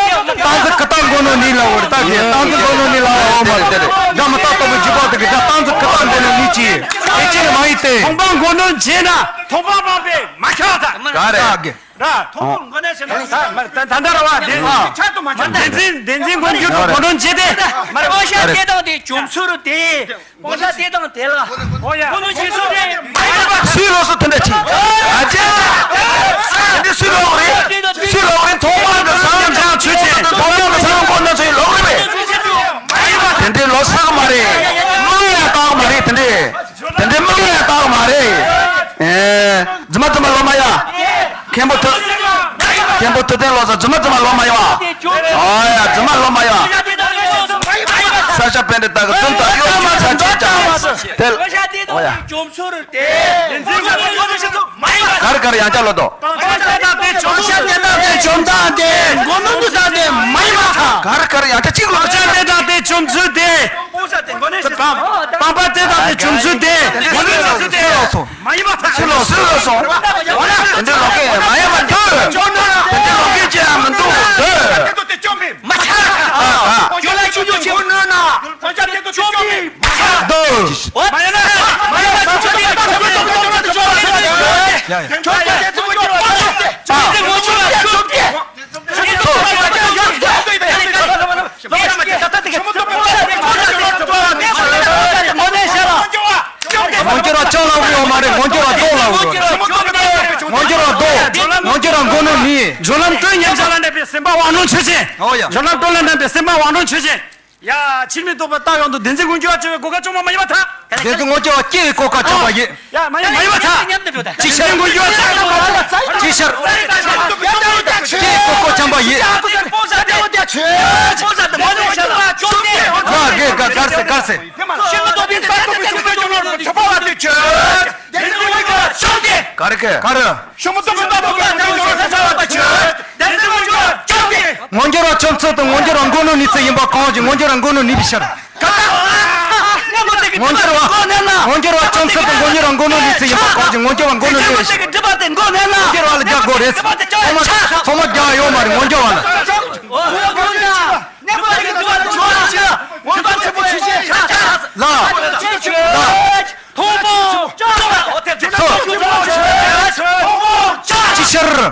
འཛིན་ཀི་ཏ་མགོ་གནོན་ནི་ལ་འོ་རེད་ད་གི། སྟངས་འཛིན་མགོ་གནོན་ནི་ལ་འོ་མ་རེད་དེ་རེད། སྒྲ་མི་རྟག་རྟོག་པའི་འཇུག་པ་དེ་གི་སྒྲ་སྟངས་འཛིན་ཀི་ཏ་མགོ་གནོན་ནི་ཅི། དེ་ཅི་ནི་མ་ཡིན་ཏེ། ཐོབ་པ་མགོ་གནོན་བྱས་ན་ཐོབ་པ་མ་པས་མ་ཁྱབ་ད། ག་རེད། ད་གི། ར། ཐོབ་པ་མགོ་གནོན་བྱས་ན་ད་མ་ད་ད་ད་ར་བ་དེ། ཆར་དུ་མ་ཆར། བདེན་འཛིན་བདེན་འཛིན་མགོ་གནོན་མགོ་གནོན་བྱས་ཏེ། མ་རེད། སྤང་བྱ་དེ་དང་དེ་བཅོམ་ཚུལ་དེ། སྤང་བྱ་དེ་དང་དེ་ལ། ཨོ་ཡ། ཀུན་སློང་བྱེད་ཚུལ་དེ། སུས་ལོགས་སུ་དེ་འདྲ་བྱེད། ཨ་ཅེ། དེ་འདྲ་སུས་ལོག་རེད། སུས་ལོག་རེད། ཐོག་མར་གྱི་ས་བོན་ཆགས་ཆོས་ཅན། ཐོག་མར་གྱི་ས་བོན་ཀུན་སློང་ཚོས་ལོག་རེད་པས། དེ་འདྲའི་ལོག་ས་གི་མ་རེད། མ་ཡ་བཏགས་མ་རེད་དེ་འདྲའི། དེ་འདྲའི་མ་ཡ་བཏགས་མ་རེད། ཨེ། རྫུན་མ་རྫུན་མ་ལོ་མ་ཡ། མཁན་པོ་ཐུབ། མཁན་པོ་ཐུབ་བསྟན་ལོ་ཟེར་རྫུན་མ་རྫུན་མ་ལོ་མ་ཡ། ཨོ་ཡ་རྫུན་མ་ལོ་མ་ཡ། ས་སྐྱ་པཎྜི་ཏ་གི་རྫུན་དང་གཡོ་སྒྱུ་ཚ་ཆེ་ཀྱང་། དེ། ཨོ་ཡ། གར་གར་ཡང་བསྐྱར་ལོ་དོ། གར་གར་ཡང་བསྐྱར་ལོ་དོ། སྤངས་པ་དེ་དང་དེ་བྱུང་ཚུལ་དེ། མ་ཡིན་པ་ཐལ། སུ་ལོག་སུ་ལོག་སོང་། དེ་འདྲའི་ལོག་གི་མ་ཡིན་པ་འདུག་དེ་འདྲའི་ལོག་གི་ཅི་ཡང་མི་འདུག་འདུག་ངོ་འགྱུར་བ་ཅང་ལབ་ཡོད་མ་རེད། ངོ་འགྱུར་བ་ལྡོག་ལབ་ཡོད། ངོ་འགྱུར་བ་ལྡོག་ངོ་འགྱུར་བ་མགོ་ནས་མི། སྦྱོར་ལམ་སྤྲོས་མཉམ་བཞག་ལ་གནས་པའི་སེམས་དཔའ་དབང་ལུང་ཆོས་ཅན། ཨོ་ཡ། སྦྱོར་ལམ་སྤྲོས་ལ་གནས་པའི་སེམས་དཔའ་དབང་ལུང་ཆོས་ཅན། ཡ། ཕྱིར་མི་ལྡོག་པའི་རྟགས་ཡོང་དུས་བདེན་འཛིན་མངོན་གྱུར་བ་སྐྱེ་བའི་གོ་སྐབས་ཆགས་པ་ཡིན། བདེན་འཛིན་མངོན་གྱུར་བ་སྐྱེ་བའི་གོ་སྐབས་ཆགས་པ་ཡིན། ཡ། མ་ཡིན་མ་ཡིན་པ་ཐལ། ཅི་ཕྱིར། མངོན་གྱུར་བ་སྐྱེ་བའི་གོ་སྐབས་ཆགས་པ་ཡིན། ཅི་ཕྱིར། སྐྱེ་བའི་གོ་སྐབས་ཆགས་པ་ཡིན། ལ་གེ་ག་གར་སེ་གར་སེ། ཕྱིར་མི་ལྡོག་པའི་རྟགས་ཡོང་དུས་བདེན་འཛིན་མངོན་གྱུར་བ་སྐྱེ་བའི་གོ་སྐབས་ཆགས་པ་ཡིན། ག་རེ་ག་རེ། ཕྱིར་མི་ལྡོག་པའི་རྟགས་ཡོང་དུས་བདེན་འཛིན་མངོན་གྱུར་བ་སྐྱེ་བའི་གོ་སྐབས་ཆགས་པ་ཡིན། མངོན་གྱུར་བ་བཅོམ་ཚུལ་དང་མངོན་གྱུར་བ་མགོ་ནོན་ནུས་ཚུལ་ཡིན་པ་གང་ཞིག་མངོན་གྱུར་བ་མགོ་ནོན་ནུས་པའི་ཕྱིར། མངོན་གྱུར་བ། མངོན་གྱུར་བ་བཅོམ་ཚུལ་དང་མངོན་གྱུར་བ་མགོ་ནོན་ནུས་ཚུལ་ཡིན་པ་གང་ཞིག་མངོན་གྱུར་བ་མགོ་ནོན་ནུས་པའི་ཕྱིར། མངོན་གྱུར་བ་ལ་རྒྱག་དགོས་རེད། ཚང་མ་ཚང་མ་རྒྱག་ཡོད་མ་རེད་མངོན་གྱུར་བ་ལ། ལ། ལ། ཅི་ཕྱིར།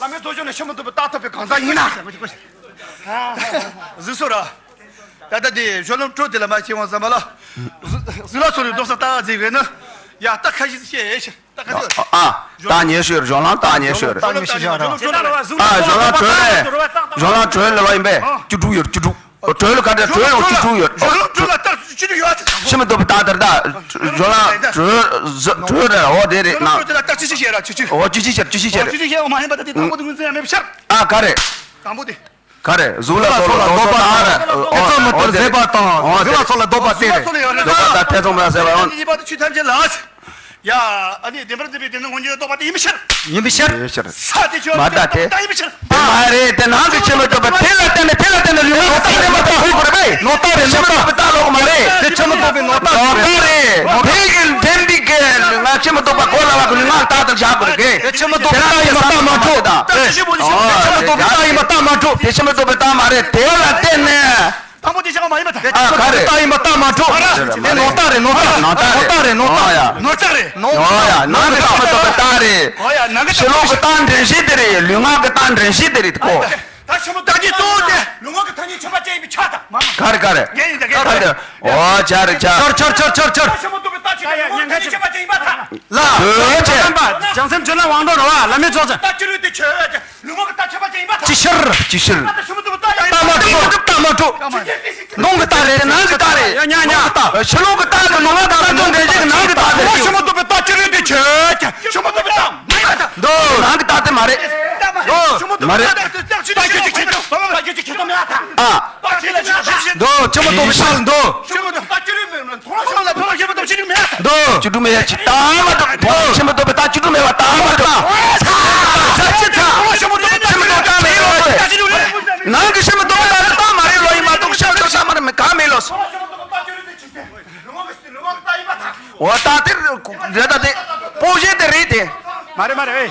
བླ་མའི་ཐུགས་ཞབས་ནས་ཆེན་པོ་ཐུབ་པའི་རྟགས་ཐོབ་པའི་གང་ཟག་ཡིན་ན། གཟིགས་སོ་ར། ད་ལྟ་དེ་གཞུང་ལམ་དྲུག་དེ་ལ་མ་ཤེས་དབང་བསམ་པ་ལ། གཟིགས་ལ་སོ་རི་རྡོག་ས་ལྟ་ག་གཟིགས་རེད་ན། ཡ་ལྟ་ཁ་ཤས་ཤེས་ཤེས་ལྟ་ཁ་ཤས། ཨ། ལྟ་ཉེ་ཤོས་གཞུང་ལམ་ལྟ་ཉེ་ཤོས་རེད། ལྟ་ཉེ་ཤོས་ཤག་ར། ཨ་གཞུང་ལམ་དྲུག་རེད། གཞུང་ལམ་དྲུག་ལ་བ་ཡིན་པས་བཅུ་དྲུག་ཡོད་བཅུ་དྲུག་དྲོད་ལ་ག་འདྲ་དྲོད་ཡང་བཅུ་དྲུག་ཡོད། གཞུང་ལམ་དྲུག་ལ་ལྟར་བཅུ་དྲུག་ཡོད། ཤི་མི་ཐུབ་པའི་རྟགས་དེར་ད། གཞུང་ལམ་དྲོད་གཞུང་དྲོད་རེད། འོ་དེ་རེད་ན། གཞུང་ལམ་དྲུག་ལ་ལྟར་བཅུ་གཅིག་བཤད་ར་བཅུ་གཅིག་འོ་བཅུ་གཅིག་བཤད་བཅུ་གཅིག་བཤད། འོ་མ་ཡིན་པ་ད་དེ་དང་པོ་དེ་ངོས་འཛིན་ཡང་མེད་པ་ཤར། ཨ་ག་རེད། དང་པོ་དེ། ག་རེད། གཟུགས་ལ་སོགས་ལ་ལྡོག་པ་དང་། ཐེ་ཚོམ་མི་ཐུབ་ཟད་པ་དང་། གཟུགས་ལ་སོགས་ལ་ལྡོག་པ་དེ་རེད། ལྡོག་པ་དང་ཐེ་ཚོམ་ལ་ཟད་པའང་། ཡིན་པ་དང་ཆོས་ཐམས་ཅད་ལ། ཡ། ཨ་ནི་བདེན་པར་འཛིན་པའི་དེ་ནི་མངོན་གྱུར་ལྡོག་པ་དེ་ཡིན་པའི་ཕྱིར། ཡིན་པའི་ཕྱིར། ཡིན་པའི་ཕྱིར། ས་དེ་ཆོས་མ་ལ་དག་དེ། ལྡོག་པ་དེ་ཡིན་པའི་ཕྱིར། དེ་མ་རེད། དེ་ནང་གི་ཆོས་མི་རྟོགས་པ་དེ་ལ་བརྟེན་ནས་དེ་ལ་བརྟེན་ནས་ལུས་ངག་གི་རྟགས་ནི་མ་དག་ཧུད་དགོས་རེད་པས། ནོར་རྟགས་རེད། ཆོས་མི་རྟོགས་པའི་རྟགས་ལོག་མ་རེད། དེ་ཆོས་མི་རྟོགས་པའི་ནོར་རྟགས་ནོར་རྟགས་རེད། དེ་གི་འདྲེན་པའི་གི་ལུས་ངག་ཆོས་མི་རྟོགས་པ་གོ་སླ་བ་གི་ལུས་ངག་རྟགས་དང་བཞག་དགོས་རེད་གི། དེ་ཆོས་མི་རྟོགས་པའི་རྟགས་ཡིན་པ་རྟགས་མ་གྲུབ། དེ་ཆོས་མི་རྟོགས་པའི་རྟགས་ཡིན་པ་རྟགས་མ་གྲུབ། དེ་ཆོས་མི་རྟོགས་པའི་རྟགས་མ་རེད། དེ་ལ་བརྟེན་ནས། དང་པོ་དེ་བྱ་བ་མ་ཡིན་པ་དང་། ཨ་ག་རེ། རྟགས་ཡིན་པ་རྟགས་མ་གྲུབ། དེ་ནོར་རྟགས་རེད། ནོར་རྟགས། ནོར་རྟགས་རེད། ནོར་རྟགས། ནོར་རྟགས་རེད། ནོར་རྟགས་རེད། ནོར་རྟགས་རེད། ནང་གི་ཆོས་མི་རྟོགས་པའི་རྟགས་རེད། ཨོ་ཡ། ནང་གི་ཕྱི་ལོགས་ཀྱི་རྟགས་འདྲེན་གཞི་དེ་རེད། ལུས་ངག་གི་རྟགས་འདྲེན་གཞི་དེ་རེད་ཁོ། ད་ཆོས་མི་རྟགས་ཀྱི་གཙོ་བོ་དེ་ལུས་ངག་གི་ཐ་སྙད་ཆོས་པ་ཅན་ཡིན་པའི་ཆ་དང་མ། ག་རེ་ག་རེ། ངས་ཡིན་ད་ངས་ད་ད་ད། ཨོ་ཆ་རེད་ཆ། ཆར་ཆར་ཆར་ཆར་ཆར། ཆོས་མི་རྟོགས་པའི་རྟགས་ཆོས་ཀྱི་ལུས་ངག་གི་ཐ་སྙད་ཆོས་པ་ཅན་ཡིན་པ་དང་། ལ། ལ། བྱང་སེམས་ཆོས་ལ་དབང་འགྲོ་ར་བ་ལ་མི་ཚོགས་ཅན། ད་ཆོས་ལུགས་དེ་ཆོས་ཅན། ལུས་ངག་གི་རྟགས་ཆོས་པ་ཅན་ཡིན་པ་དང་། ཅི་ཕྱིར། ཅི་ཕྱིར། རྟགས་མ་གྲུབ། རྟགས་མ་གྲུབ། ནང་གི་རྟགས་རེད། ནང་གི་རྟགས་རེད། ཕྱི་ལོགས་ཀྱི་རྟགས་ ལུས་ངག་དང་ལྟ་སྟངས་འདྲ་ཞིག་ནང་གི་རྟགས་དེ་རེད། ཤུ་མ་ཏོ་པའི་རྟགས་ཅི་རེད་དེ་ཆོས་ཅན། ཤུ་མ་ཏོ་པའི་རྟགས་མ་ཡིན་པ་དང་། འདུག་ནང་གི་རྟགས་དེ་མ་རེད། འདུག་མ་རེད། རྟགས་ཅི་ཅི་ཁྱེད་ཚོ་རྟགས་ཅི་ཅི་ཁྱེད་ཚོ་མེད་པ་དང་། ཨ། རྟགས་ཅི་ཅི་ཁྱེད་ཚོ་མེད་པ་དང་། འདུག་ཆུ་མ་ཏོ་པའི་ཤ་འདུག་ཤུ་མ་ཏོ་པའི་རྟགས་ཅི་རེད་མེད་པ་མཐོང་ལ་མཐོང་ལ་ཤུ་མ་ཏོ་པའི་ཅི་རེད་མེད་པ་དང་། འདུག་ཅི་འགྲུབ་མེད་ཡ་ཅི་རྟགས་མ་གྲུབ། ཤུ་མ་ཏོ་པའི་རྟགས་ཅི་འགྲུབ་མེད་པ་རྟགས་མ་གྲུབ། ཚ་ཚ་ཚ་ཤུ་མ་ཏོ་པའི་ཤུ་མ་ཏོ་པའི་རྟགས་མེད་ལོ། ནང་གི་ཤུ་མ་ཏོ་པའི་རྟགས་རྟགས་མ་རེད་ལོ། ཡིན་མ་གཏོགས་ཤུ་མ་ཏོ་པའི་རྟགས་མ་རེད་གང་མེད་ལོ། འོ་ད་དེ་རེད་ད་དེ། པོ་ཞེ་དེ་རེད་དེ། མ་རེད་མ་རེད།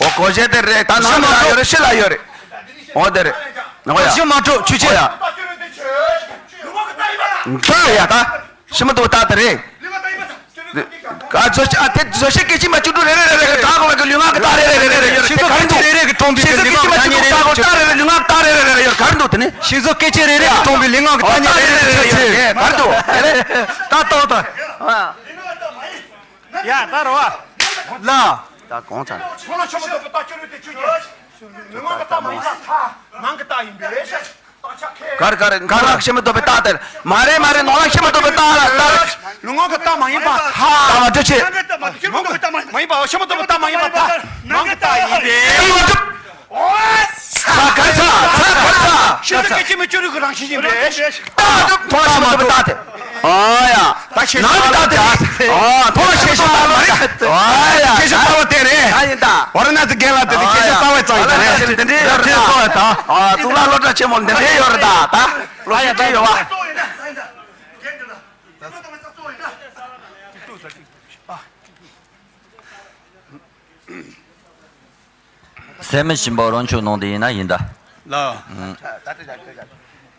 འོ་གོ་ཞེ་དེ་རེད་ད། ནང་ལ་ཡོད་རེད། ཕྱི་ལ་ཡོད་རེད། འོ་དེ་རེད། འོ་ཡ། ཤུ་མ་ཏོ་ཆུ་ཆེ། འོ་ཡ། འདི་ཡ་ད། ཤུ་མ་ཏོ་པའི་རྟགས་དེ་རེད། ཨ་བཟོ་ཤེས་ཨ་དེ་བཟོ་ཤེས་སྐད་ཅིག་མ་བཅུ་དྲུག་རེ་རེ་རེ་རེ་གྲག་གོ་བའི་ལུས་ངག་གི་རྟགས་རེ་རེ་རེ་རེ་ཡོད་རེད། ཤེས་བཟོ་སྐད་ཅིག་རེ་རེ་གི་སྟོང་པའི་ཤེས་བཟོ་སྐད་ཅིག་མ་བཅུ་དྲུག་གྲག་གོ་རྟགས་རེ་རེ་ལུས་ངག་གི་རྟགས་རེ་རེ་རེ་རེ་ཡོད་ག་རེ་འདུག་དེ་ནི། ཤེས་བཟོ་སྐད་ཅིག་རེ་རེ་གི་སྟོང་པའི་ལུས་ངག་གི་རྟགས་ཉིད་རེ་རེ་རེ་ཆེ་ཆེ་ག་རེ་འདུག་དེ་ནི། ད་ལྟོ་ད། ཡ་ད་རོ་བ། ལ། ད་གོང་ཚ། ལུས་ངག་གི་རྟགས་མ་ཡིན་ན་ཐ། ནང་གི་རྟགས་ཡིན་པས། གར་གར་གར་ལ་ཤེས་མི་ཐུབ་པའི་རྟགས་དེར། མ་རེད་མ་རེད། ནང་ལ་ཤེས་མི་ཐུབ་པའི་རྟགས་ལ་རྟགས། ལུས་ངག་གི་རྟགས་མ་ཡིན་པ་ཐ། རྟགས་མ་འདྲ་ཆེ། ལུས་ངག་གི་རྟགས་མ་ཡིན་པ་ཤེས་མི་ཐུབ་པའི་རྟགས་མ་ཡིན་པ་ཐ། ནང་གི་རྟགས་ཡིན་པས། ཨེ་མ་ཐུབ། ས་གར་ས་ས་གར་ས། ཤེས་བཟོ་སྐད་ཅིག་མ་བཅུ་དྲུག་གི་རང་བཞིན་ཡིན་པས། རྟགས་མ་ཐུབ། མཐོང་ལ་ཤེས་མི་ཐུབ་པའི་རྟགས་དེ། ཨ་ཡ། ད་ཤེས་བྱ་ནང་གི་རྟགས་དེ། ཨ་མཐོང་ལ་ཤེས་བྱ་རྟགས་མ་རེད། ཨ་ཡ། ཤེས་བྱ་རྟགས་མ་དེ་རེད། ཨ་ཡིན་ད། ཝ་ར་ཎ་སི་རྒན་ལགས་དེ་ནི་ཤེས་བྱ་རྩ་བའི་རྩ་བའི་དེ་རེད། འདི་འདྲའི་ཡོད་རེད་ད། ཨ་གཙུག་ལག་སློབ་གྲྭ་ཆེན་མོ་འདི་འདྲའི་ཡོད་རེད་ད། ད་སློབ་ཁྲིད་ཡོད་པ། སེམས་མི་ཞིམ་པོ་རང་ཆོས་ནང་དེ་ཡིན་ན་ཡིན་ད། ལ།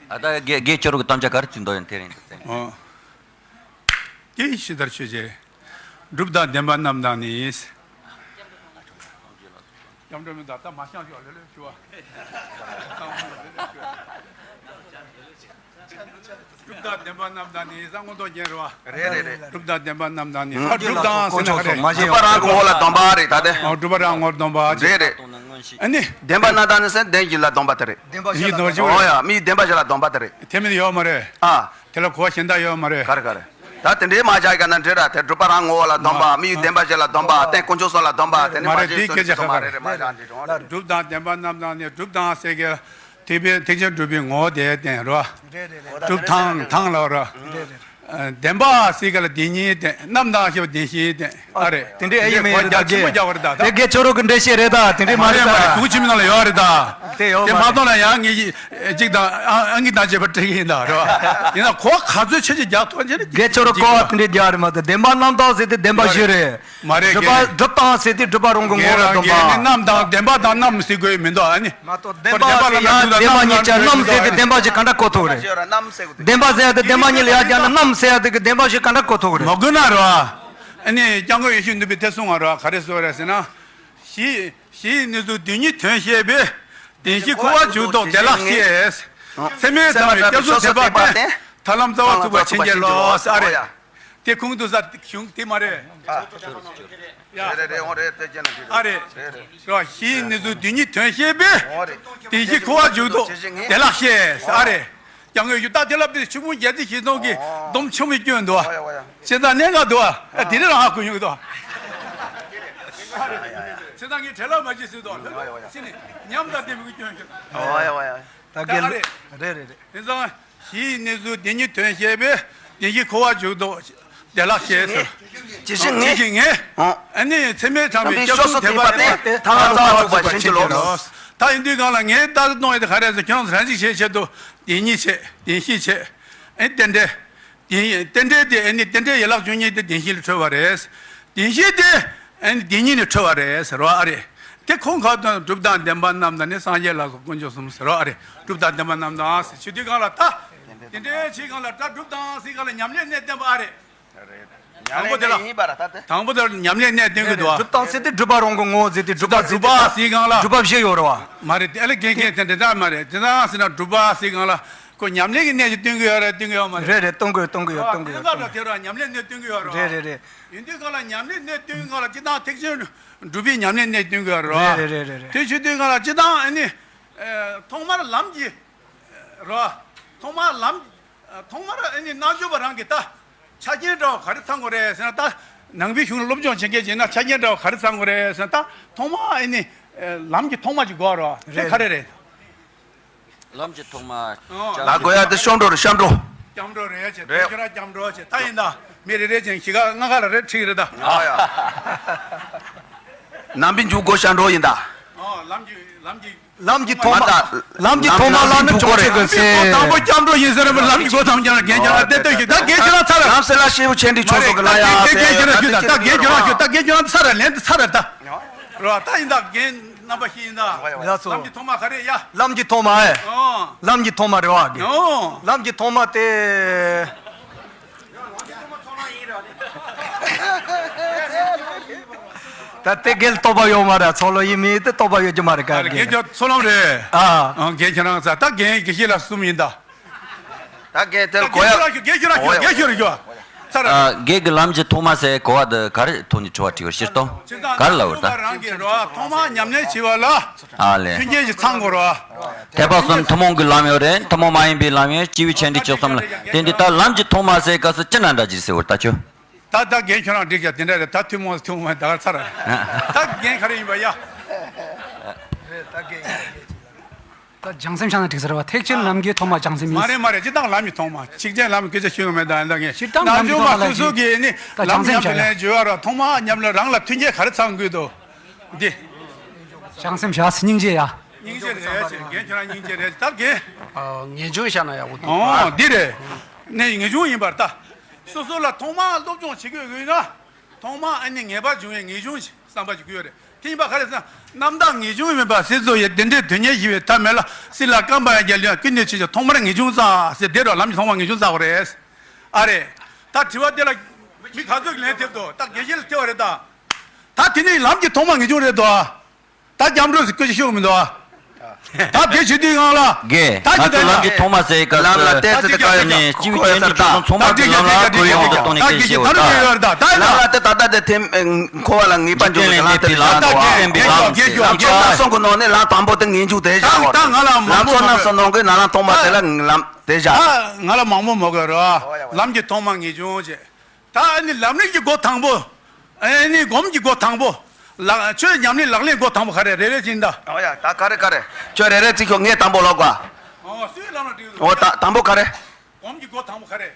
ཨ་ད་དགེ་དགེ་ཁྱོད་རང་གི་དམ་བཅའ་ག་རེ་བརྩིས་འདུག་ཡིན་དེ་རིང་དུ་བརྩིས། ཨོ། དེ་ཕྱི་ལྟར་ཆོས་ཅན། སྒྲུབ་དང་བདེན་པ་རྣམས་དང་ནི། སྐྱབས་འགྲོ་མི་དག་ད་མ་བཤད་ཤོག་ལེ་ལེ་ཞུ་བ། སྒྲུབ་དང་བདེན་པ་རྣམས་དང་ནི་ས་མངོན་རྟོགས་རྒྱན་རེད་བ། རེད་རེད་རེད། སྒྲུབ་དང་བདེན་པ་རྣམས་དང་ནི་ས་སྒྲུབ་དང་ཟེར་ན་ག་རེ། སྒྲུབ་པ་རང་གི་ངོ་ལ་སྡོམ་པ་རེད་ད་དེ། ཨོ་སྒྲུབ་པ་རང་ངོ་ལ་སྡོམ་པ། རེད་རེད། ཨ་ནི། བདེན་པ་རྣམས་དང་ནི་ཟེར་བདེན་བཞི་ལ་སྡོམ་པ་དེ་རེད། བདེན་པ་བཞི་ལ་སྡོམ་པ། ཨོ་ཡ་མིའི་བདེན་པ་བཞི་ལ་སྡོམ་པ་དེ་རེད། དེ་མིན་ཡོད་མ་རེད། ཨ། དེ་ལ་གོ་བ་གཞན་དག་ཡོད་མ་རེད། ག་རེ་ག་རེ། ད་དེ་འདྲའི་མ་བཞག་ག་ན་འདྲེ་ར་དེ་སྒྲུབ་པ་རང་ངོ་བོ་ལ་སྡོམ་པ། མ་མི་ཡི་བདེན་པ་བཞི་ལ་སྡོམ་པ། རྟེན་དཀོན་མཆོག་གསུམ་ལ་སྡོམ་པ། དེ་ནི་མ་མ་རེད་དེའི་སྐད་ཆ་ཁ་ཁ་རེད། མ་བཞག་འདི་དྲང་། སྒྲུབ་དང་བདེན་པ་རྣམས་དང་ནི་སྒྲུབ་དང་ཟེར་གི་ཐེག་པའི་ཐེག་ཆེན་སྒྲུབ་པའི་ངོ་བོ་དེ་བསྟན་རོ། རེད་རེད་རེད། སྒྲུབ་དང་དང་ལ་རོ། རེད་རེད། བདེན་པ་ཟེར་གི་ལ་བདེན་གཉིས་བསྟན། རྣམས་དང་ཞེས་པ་བདེན་བཞི་བསྟན། ཨ་རེད། དེ་འདྲའི་ཨེ་ཡིན་མིན་ཡིན་ད་རྒྱ་ཆེན་པོ་རྒྱག་པ་རེད་ད། དེ་དགེ་ཆོས་རོགས་ཀྱི་འགྲེལ་བཤད་རེད་ད། དེ་འདྲའི་མ་མ་རེད་རེད་མ་རེད། ད་གུང་ཆེན་མི་ནང་ལ་ཡོད་རེད་ད། དེ་ཡོད་དེ་མ་མ་རེད། གཏོང་ལ་ཡང་ངེད་ཀྱིས་གཅིག་དང་ཨང་ཨང་ཀི་དང་བཅས་པ་སྤྲད་ཀྱི་ཡིན་ད་རེད་བ། ཡིན་ན་གོ་ག་ཚོད་ཆེ་ཆེ་རྒྱག་ཐུབ་ན་ཆེ་ན་དགེ་ཆོས་རོགས་གོ་བ་དེ་འདྲའི་རྒྱག་རེད་མ་གཏོགས་བདེན་པ་རྣམས་དང་ཟེར་དེ་བདེན་པ་བཞི་རེད། མ་རེད། སྒྲུབ་པ་སྒྲུབ་དང་ཟེར་དེ་སྒྲུབ་པ་རང་གི་ངོ་ལ་སྡོམ་པ། རྣམས་དང་བདེན་པ་དང་རྣམས་ཟེར་དགོས་མི་འདུག་ཨ་ནི། མ་གཏོགས་བདེན་པ་ཟེར་ཡ་བདེན་པ་གཉིས་ཆ་རྣམས་ཟེར་དེ་བདེན་པ་ཞིག་ག་འདྲ་གོ་ཐུབ་རེད། བདེན་པ་ཟེར་ཡ་དེ་བདེན་པ་གཉིས་ལ་ཡ་རྒྱག་ན་རྣམས་ཟེར་ཡ་དེ་གི་བདེན་པ་ཞིག་ག་འདྲ་གོ་ཐུབ་རེད། མ་གོ་ན་རོ། ཨ་ནི་སྐྱབས་མགོན་ཡེ་ཤེས་ནོར་བུས་དེ་གསུང་བ་རོ། ག་རེ་གསུང་བ་རེད་ཟེར་ན། གཞི་གཞི་ཡི་གནས་ཚུལ་དོན་གཉིས་དོན་བཤད་པའི། བདེན་བཞི་འཁོར་བ་འཇུག་ལྡོག་བདེ་བླག་ཤེས། སེམས་མེད་ཐར་པའི་སྐྱབས་སུ་མཆི་བ་བསྟེན། ཐར་ལམ་རྩ་བ་ཚུགས་པར་བྱིན་གྱིས་རློབས། ཨ་རེད། དེ་ཁུངས་གཏུགས་ས་གཞུང་དེ་མ་རེད། ཡ། རེད་རེད་རེད། འོང་རེད་དེ་ཅན་ལ་རེད། ཨ་རེད། རེད་རེད། རེད་བ། གཞི་ཡི་གནས་ཚུལ་དོན་གཉིས་དོན་བཤད་པའི། འོང་རེད། བདེན་བཞི་འཁོར་བ་འཇུག་ལྡོག་བདེ་བླག་ཤེས། ཨ་རེད། ཀྱང་ངས་ཡུལ་ད་དེ་ལབ་དེ་ཆུ་མོ་རྒྱལ་རྩེ་ཞིག་སྟོང་གི་སྡོམ་ཆུ་མོ་སྐྱོན་འདུག་བ། བྱས་ཙང་གནད་འགག་འདུག་བ། དེ་རིང་རང་ཧ་གོ་ཡོང་གི་འདུག་བ། བྱས་ཙང་ངས་བྲེལ་བ་མ་བྱེད་ཟེར་འདུག་བ། ཕྱི་ནས་ཉམས་དང་ལྡན་པའི་སྐྱོན་ཡོད། ད་གལ། རེད་རེད་རེད། དེ་ཙང་གཞི་ཡི་གནས་ཚུལ་དོན་གཉིས་དོན་བཤད་པའི། བདེན་བཞི་འཁོར་བ་འཇུག་ལྡོག་བདེ་བླག་ཤེས་ཟེར། ཇི་ཞིག་ངས། ཇི་ཞིག་ངས། ཨ་ནི་ཚད་མས་དྲངས་པའི་སྐྱབས་སུ་མཆི་བ་བསྟེན། ཐར་ལམ་རྩ་བ་ཚུགས་པར་བྱིན་གྱིས་རློབས། ད་ཡིན་དུས་སྒང་ལ་ངས་ལྟ་གཏོང་ཡས་དེ་ག་རེ་ཟེར། ཁྱོད་རང་ཚོ་རང་གཅིག་བྱེད་ཆེད་དུ་བདེན་གཉིས་བྱེད། བདེན་བཞི་བྱེད། ཨེ་རྟེན་འབྲེལ། བདེན་རྟེན་འབྲེལ་དེ་ཨེ་ནི་རྟེན་འབྲེལ་ཡན་ལག་བཅུ་གཉིས་དེ་བདེན་བཞི་ལ་འཕྲོད་པ་རེད། བདེན་བཞི་དེ་ཨེ་ནི་བདེན་གཉིས་ནས་འཕྲོད་པ་རེད་ཟེར་བ་ཨ་རེད། དེ་ཁོང་ཁ་ཏོན་སྒྲུབ་དང་བདེན་པ་རྣམས་དང་ནི་སངས་རྒྱས་ལ་སོགས་དཀོན་མཆོག་གསུམ་ཟེར་བ་ཨ་རེད། སྒྲུབ་དང་བདེན་པ་རྣམས་དང་ཟེར་བྱེད་དུས་སྒང་ལ་ད། དེ་འདྲའི་བྱེད་སྒང་ལ་ད་སྒྲུབ་དང་ཟེར་སྒང་ལ་ཉམས་ལེན་གནས་བསྟན་པ་ཨ་རེད། དང་པོ་དེ་ལ། དང་པོ་དེ་ལ་ཉམས་ལེན་གནས་སྟོན་གྱི་འདུག་བ། སྒྲུབ་དང་ཟེར་དུས་སྒྲུབ་པ་རང་གི་ངོ་བོ་ཟེར་དུས་སྒྲུབ་པ་ཟེར་དུས། སྒྲུབ་པ་ཟེར་སྒང་ལ། སྒྲུབ་པ་བཞི་ཡོད་རེད་བ། མ་རེད་དེ་ལ་རྒན་རྒན་དེ་འདྲ་དེ་འདྲ་མ་རེད། དེ་འདྲ་ཟེར་ན་སྒྲུབ་པ་ཟེར་སྒང་ལ་ཁོ་ཉམས་ལེན་གྱི་གནས་ཀྱི་སྟོན་གྱི་ཡོད་རེད་སྟོན་གྱི་ཡོད་མ་རེད། རེད་རེད་སྟོན་གྱི་ཡོད་སྟོན་གྱི་ཡོད་སྟོན་གྱི་ཡོད། དེ་འདྲ་ཉམས་ལེན་གནས་སྟོན་གྱི་ཡོད་རེད་བ། རེད་རེད་རེད། ཡིན་དུས་སྒང་ལ་ཉམས་ལེན་གནས་སྟོན་སྒང་ལ་སྤྱིར་བཏང་ཐེག་ཆེན་སྒྲུབ་པའི་ཉམས་ལེན་གནས་སྟོན་གྱི་ཡོད་རེད་བ། རེད་རེད་རེད་རེད། དེ་བྱེད་དུས་སྒང་ལ་སྤྱིར་བཏང་ཨ་ནི། ཐོག་མར་ལམ་གྱི། རེད་བ། ཐོག་མར་ལམ། ཐོག་མར་ཨ་ནི་རྣལ་འབྱོར་པ་རང་གིས་ད་ཆ་རྐྱེན་འདྲ་བ་ག་རེ་ཚང་དགོས་རེད་ཟེར་ན། ད་ནང་པའི་གཞུང་ལ་སློབ་སྦྱོང་བྱེད་མཁན་བྱས་ན་ཆ་རྐྱེན་འདྲ་བ་ག་རེ་ཚང་དགོས་རེད་ཟེར་ན། ད་ཐོག་མར་ཨ་ནི་ལམ་གྱི་ཐོག་མ་ཅིག་དགོས་རེད་བ། དེ་ག་རེ་རེད། ལམ་གྱི་ཐོག་མ། ཨོ། ལ་དགོས་ཡ་དེ་སྐྱབས་འགྲོ་རེད། སྐྱབས་འགྲོ། སྐྱབས་འགྲོ་རེད་ཅེས། རེད། དེ་ཁྱོད་རང་སྐྱབས་འགྲོ་ཅེས། ད་ཡིན་ད། མི་རེ་རེ་བཞིན་གཞིས་ཀ་ལྔ་ཀ་ལ་རེ་ཁྲིད་རེད་ད། ཨ་ཡ། ནང་པའི་འཇུག་སྒོ་སྐྱབས་འགྲོ་ཡིན་ད། ཨོ། ལམ་གྱི་ལམ་གྱི། ལམ་གྱི་ཐོག་མ། ལམ་གྱི་ཐོག་མ་བླ་མའི་གྲོགས་བྱེད་དགོས་ཟེར། ལམ་གྱི་ཐོག་མ་སྐྱབས་འགྲོ་ཡིན་ཟེར་རེད་པ། ལམ་གྱི་སྒོ་ཐམས་ཅད་ལ་རྒན་ཁྱོད་རང་བལྟས་བལྟས་ཤིག་ད་རྒན་ཁྱོད་རང་ཚར་ར། ལམ་སེ་ལ་ཤེའུ་ཆེན་འདི་ཆོས་སོགས་ཀྱི་ལ་ཡ་ད་རྒན་ཁྱོད་རང་ཤོད་ད། ད་རྒན་ཁྱོད་རང་ཤོད། ད་རྒན་ཁྱོད་རང་ཚར་ར། ལན་དུ་ཚར་ར་ད། རོ། ད་ཡིན་ད། རྒན་རྣམ་པ་ཞིག་ཡིན་ད། ལགས་སོ། ལམ་གྱི་ཐོག་མ་ག་རེ་ཡ། ལམ་གྱི་ཐོག་མ་ཨེ། ཨོ། ལམ་གྱི་ཐོག་མ་རེད་བ་གི། ཨོ། ལམ་གྱི་ཐོག་མ་དེ། ད་དེ་རྒན་ལ་རྟོགས་པ་ཡོད་མ་རེད། ཚོགས་ལོ་ཡིན་མིན་དེ་རྟོགས་པ་ཡོད་ཀྱི་མ་རེད་ག་རེ་རྒན་རྒན། ཁྱོད་ཚོགས་ལམ་རེད། ཨ། ཨོ། རྒན་ཁྱོད་རང་ཚ་ད་རྒན་དགེ་བཤེས་ལ་གསུམ་ཡིན་ད། ད་རྒན་དེར་གོ་ཡ། རྒན་ཁྱོད་རང་ཤོད། རྒན་ཁྱོད་རང་ཤོད། ཚར་ར། ཨ། རྒན་གྱི་ལམ་གྱི་ཐོག་མ་ཟེར་གོ་བ་འདི་ག་རེ་ཐོག་ནས་དྲི་བ་དྲི་བར་ཕྱིར་གཏོང་། ག་རེ་ལབ་པར་ད། རང་གི་རོ་ཐོག་མ་ཉམས་ལེན་བྱེད་པ་ལ། ཨ་ལས། མཐུན་རྐྱེན་ཞིག་ཚང་དགོས་རོ། ཐེག་པ་གསུམ་ཐུན་མོང་གི་ལམ་ཡོད་རེད། ཐུན་མོང་མ་ཡིན་པའི་ལམ་ཡོད། སྤྱི་བོའི་ཆོས་འབྲེལ་བཅུ་གསུམ་ལ་བརྟེན་ཏེ། ད་ལམ་གྱི་ཐོག་མ་ཟེར་སྐབས་སུ་ཅི་ན་འདྲ་གྱིས་ཟེར་བར་ད་ཁྱོད། ད་ད་རྒན་ཁྱོད་རང་འགྲིག་ཀྱང་དེ་འདྲ་རེད། ད་ཐུན་མོང་ཐུན་མོང་ད་ག་ཚར། ད་རྒན་ག་རེ་ཡིན་པ་ཡ། ད་སྦྱང་སེམས་བྱས་ན་འགྲིག་ས་རེད་བ། ཐེག་ཆེན་ལམ་གྱི་ཐོག་མ་སྦྱང་སེམས་ཡིན། མ་རེད་མ་རེད། སྤྱིར་བཏང་ལམ་གྱི་ཐོག་མ། ཆིག་ཆེན་ལམ་སྐད་ཆ་ཤོད་ཀྱི་མེད་ད་ཡིན་ད་ངས། སྤྱིར་བཏང་ལམ་གྱི་ཐོག་མ་ལ་སོ་སོ་གིས་ནི་ད་ལམ་སྦྱང་སེམས་ཉམས་བྱ་ལེན་བརྗོད་ཡ་ར་ཐོག་མ་ཉམས་ལེན་རང་ལ་མཐུན་རྐྱེན་ག་རེ་ཚང་དགོས་འདུག་འདི། སྦྱང་སེམས་བྱ་སྙིང་རྗེ་ཡ། སྙིང་རྗེ་རེད་ཅེས། རྒན་ཁྱོད་རང་སྙིང་རྗེ་རེད་ད་རྒན། ངེས་འབྱུང་བཤད་ན་ཡག་པོ་འདུག་ཨོ་འདི་རེད། ནས་ངེས་འབྱུང་ཡིན་པར་ལྟ། སོ་སོ་ལ་ཐོག་མ་སློབ་སྦྱོང་བྱེད་དགོས་ཡོད་ན། ཐོག་མ་ཨ་ནི་ངེས་པར་འབྱུང་བའི་ངེས་འབྱུང་ཞིག་བསམ་པ་ཞིག་དགོས་ཡོད་རེད། དེ་ཡིན་པ་ག་རེ་ཟེར་ན། རྣམ་དག་ངེས་འབྱུང་མེད་པ་སྲིད་མཚོ་ཡི། དེ་འདྲའི་དོན་གཉེར་ཞི་བའི་ཐབས་མེད་ལ། སྲིད་ལ་བརྐམ་པ་ཡང་རྒྱལ་ཡང་། ཀུན་ནས་ཆོས་ཀྱི་ཐོག་མར་ངེས་འབྱུང་བཙའ་ཟེར་དེ་རུ་ལམ་གྱི་ཐོག་མ་ངེས་འབྱུང་བཙའ་དགོས་རེད། ཨ་རེད། ད་དྲི་བ་དེ་ལ་མི་ག་ཚོད་ལན་ཐེབས་འདུག་ད་དགེ་བཤེས་ལ་ཐེབས་པ་རེད་ད། ད་དེ་ནི་ལམ་གྱི་ཐོག་མ་ངེས་འབྱུང་རེད་དོ། ད་སྐྱབས་འགྲོ་ཟེར་སྐད་ཆ་ཤོད་མི་འདུག་ཨ། ད་དེ་བྱེད་དུས་ཡང་ལ། དགེ། ད་ང་ཚོ་ལམ་གྱི་ཐོག་མ་ཟེར་སྐབས་ལམ་ལ་སུ་བལྟས་ཚེ་ད་ག་ཡོད་ནས་སྤྱི་བོའི་ཆོས་འབྲེལ་བཅུ་གསུམ་ཚང་མ་གི་ལམ་ལ་གོ་ཡོང་དུ་གཏོང་ནས་སྐད་ཆ་བཤད་འོ་ད། ལམ་ལ་དེ་ད་ལྟ་དེ་ཐེམ་འཁོར་བ་ལ་ངེས་པར་འབྱུང་བའི་ལམ་དེ་ལ་འགྲོ་བ། བསྟན་པའི་ལམ་ཟེར། ལམ་ཚོ་རྣམ་གསུམ་གི་ནང་ནས་ལམ་དང་པོ་དེ་ངེས་འབྱུང་དེ་བཞག་པ་རེད། ལམ་ཚོ་རྣམ་གསུམ་ནང་གི་ན་ལམ་ཐོག་མ་དེ་ལ་ལམ་དེ་བཞག་ད་ང་ལ་མང་པོ་མོ་གི་རོ། ལམ་གྱི་ཐོག་མ་ངེས་འབྱུང་བྱེད། ད་ཨ་ནི་ལམ་རིམ་གྱི་སྒོ་དང་པོ། ཨ་ནི་སྒོམ་གྱི་སྒོ་དང་པོ། ལག་ཆོས་ཉམས་ལེན་ལག་ལེན་སྒོ་དང་པོ་ག་རེ་རེ་རེ་ཅིག་ད། ཨོ་ཡ་ད་ག་རེ་ག་རེ། ཆོས་རེ་རེ་ཅིག་ཁྱོད་ངས་དང་པོ་ལོག་ག་ཨོ་སུའི་ལམ་ལ་འགྲིག་ཨོ་ད་དང་པོ་ག་རེ། སྒོམ་གྱི་སྒོ་དང་པོ་ག་རེ།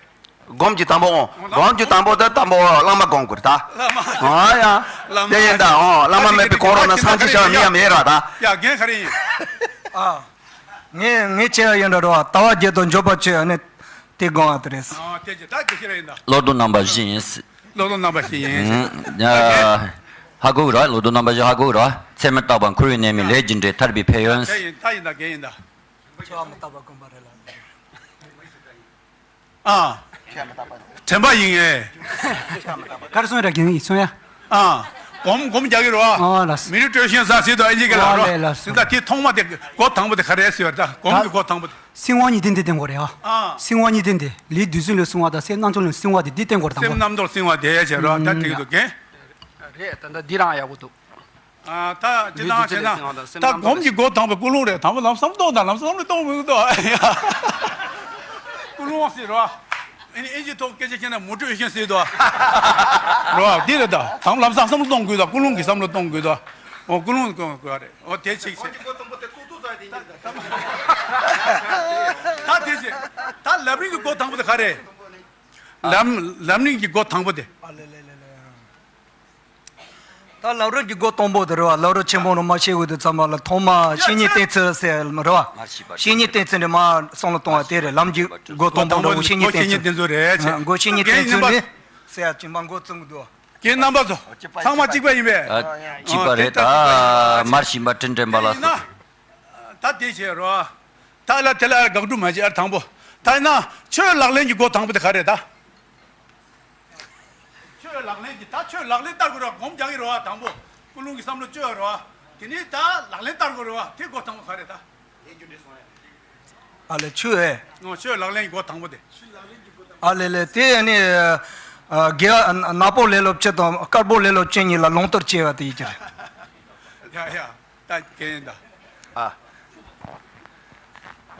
སྒོམ་གྱི་དང་པོ་ཨོ། སྒོམ་གྱི་དང་པོ་ད་དང་པོ་བླ་མ་སྒོམ་དགོས་རེད་ད། བླ་མ། ཨོ་ཡ། བླ་མ། དེ་ཡིན་ད་ཨོ་བླ་མ་མེད་པའི་གོང་རོལ་ན་སངས་རྒྱས་ཤར་མི་ཡ་མེད་ར་ད། ཡ་རྒན་ག་རེ་ཡིན། ཨ། ངས་ངས་བྱས་ཡ་ཡིན་འདྲ་རོ། ལྟ་བ་བརྒྱད་དང་འབྱོར་པ་བཅུ་ཨ་ནི། དེ་དགོངས་པ་དེ་རེད། ཨ་དེ་ཅི་ད་དེ་ཤེས་ར་ཡིན་ད། བློ་ལྡོག་རྣམ་པ་བཞི་ཡིན། བློ་ལྡོག་རྣམ་པ་བཞི་ཡིན། ཨུམ། ཡ། ཧ་གོ་གི་ར། བློ་ལྡོག་རྣམ་པ་བཞི་ཧ་གོ་གི་ར། ཚད་མར་བརྟགས་པ་འཁོར་བའི་གནས་མིན་ལས་རྒྱུ་འབྲས་ཐར་པའི་ཕན་ཡོན། དེ་ཡིན་ད་ཡིན་ད་རྒན་ཡིན་ད། ཆོས་མི་རྟག་པ་དགོངས་པ་རེད་ལ། ཨ། དྲན་པ་ཡིན་ངེས། ག་རེ་གསུང་ཡ་ར་རྒན་ཡིན་གསུང་ཡ། ཨ། སྒོམ་སྒོམ་རྒྱག་གི་རོ། ཨ་ལགས། མི་རུ་སྤྲོད་ཤེས་ས་སྲིད་དོ་ཨེ་འཇིག་གི་ལ་ཨ་རོ། ལས་ལགས་སོ། སྲིད་ད་དེ་ཐོག་མ་དེ་སྒོ་དང་པོ་དེ་ག་རེ་ཟེར་བ་ད་སྒོམ་གྱི་སྒོ་དང་པོ་དེ། སྲིད་དབང་གཉིས་ལྡན་དེ་བསྟེན་དགོས་རེད་ཨ། ཨ། སྲིད་དབང་གཉིས་ལྡན་དེ་ལས་དུས་གསུམ་ལ་བསྲུང་བ་དང་སེམས་རྣམ་ཅོ་ལ་བསྲུང་བ་དེ་འདི་བསྟེན་དགོས་རེད་དང་པོ། སེམས་རྣམ་ཅོ་ལ་བསྲུང་བ་དེ་བྱས་རོ་ད་འགྲིག་འདུག་གན། རེད་ད་ད་འདི་རང་ཡག་པོ་འདུག་ཨ་ད་ཇི་ལྟར་བྱས་ན་ད་སྒོམ་གྱི་སྒོ་དང་པོ་དེ་ཀུན་སློང་རེད། དང་པོ་ལམ་བསམ་གཏོང་དང་ལམ་བསམ་བློ་གཏོང་མི་འདུག་ཀུན་སློང་ཟེར་རོ། ཨ་ནི་ཨིན་ཇི་ཐོག་སྐད་ཆ་བཤད་ན་མོ་ཊ་ཨེ་ཤན་ཟེར་དོ། རོ་འདི་རེད་ད། དང་པོ་ལམ་སང་བསམ་བློ་གཏོང་དགོས་ད། ཀུན་སློང་གི་བསམ་བློ་གཏོང་དགོས་ད། འོ་ཀུན་སློང་གི་དགོས་རེད། འོ་དེ་ཆིག་ཆིག་ད་དེ་ཆེ་ད་ལམ་རིམ་གྱི་སྒོ་དང་པོ་དེ་ག་རེད། ལམ་ལམ་རིམ་གྱི་སྒོ་དང་པོ་དེ། ད་ལམ་རིམ་གྱི་སྒོ་དང་པོ་དེ་རེད་བ། ལམ་རིམ་ཆེན་པོ་ནང་མ་ཤེས་འོས་དུས་ཚང་མ་ལ་ཐོག་མ་བཤེས་གཉེན་བསྟེན་ཚུལ་ཟེར་མ་རེད་བ། བཤེས་གཉེན་བསྟེན་ཚུལ་ནས་མ་བསམ་བློ་གཏོང་བ་དེ་རེད། ལམ་གྱི་སྒོ་དང་པོ་འདྲ་བོ་བཤེས་གཉེན་བསྟེན་ཚུལ། སྒོ་བཤེས་གཉེན་བསྟེན་ཚུལ་ནས་ཟེར་ཡ་ཅིག་མ་འགོ་བཙུགས་འདུག་རྒན་རྣམ་པ་ཚོ། ཚང་མ་གཅིག་པ་ཡིན་པས། ཨ། གཅིག་པ་རེད་ད། མར་ཤེས་པ་དྲིན་དྲན་པ་ལ་སོགས། ད་དེ་བྱས་རོ། ད་ལ་དེ་ལ་དགག་སྒྲུབ་མ་བྱེད་ཨ་དང་པོ། ད་ཡིན་ན་ཆོས་ལག་ལེན་གྱི་སྒོ་དང་པོ་དེ་ག་རེད་ད། ཆོས་ལག་ལེན་གྱི་ད་ཆོས་ལག་ལེན་བསྟར་དགོས་རོ། སྒོམ་རྒྱག་གི་རོ་དང་པོ། ཀུན་སློང་གི་བསམ་བློ་བཅོས་རོ། དེ་ནས་ད་ལག་ལེན་བསྟར་དགོས་རོ། དེ་སྒོ་དང་པོ་ག་རེད་ད། ཨ་ལས་ཆོས་ཨེ། ཨོ་ཆོས་ལག་ལེན་གྱི་སྒོ་དང་པོ་དེ། ཨ་ལས་ལས་དེ་ནི། ཨ། དགེ་བ་ནག་པོ་ལས་སླ་པོ་ཆེ་དང་དཀར་པོ་ལས་སླ་པོ་ཆེ་གཉིས་ལ་ལོངས་སྤྱོད་བྱེད་པ་དེ་ཡིན་གྱི་རེད། ཡ་ཡ། ད་གན་ཡིན་ད།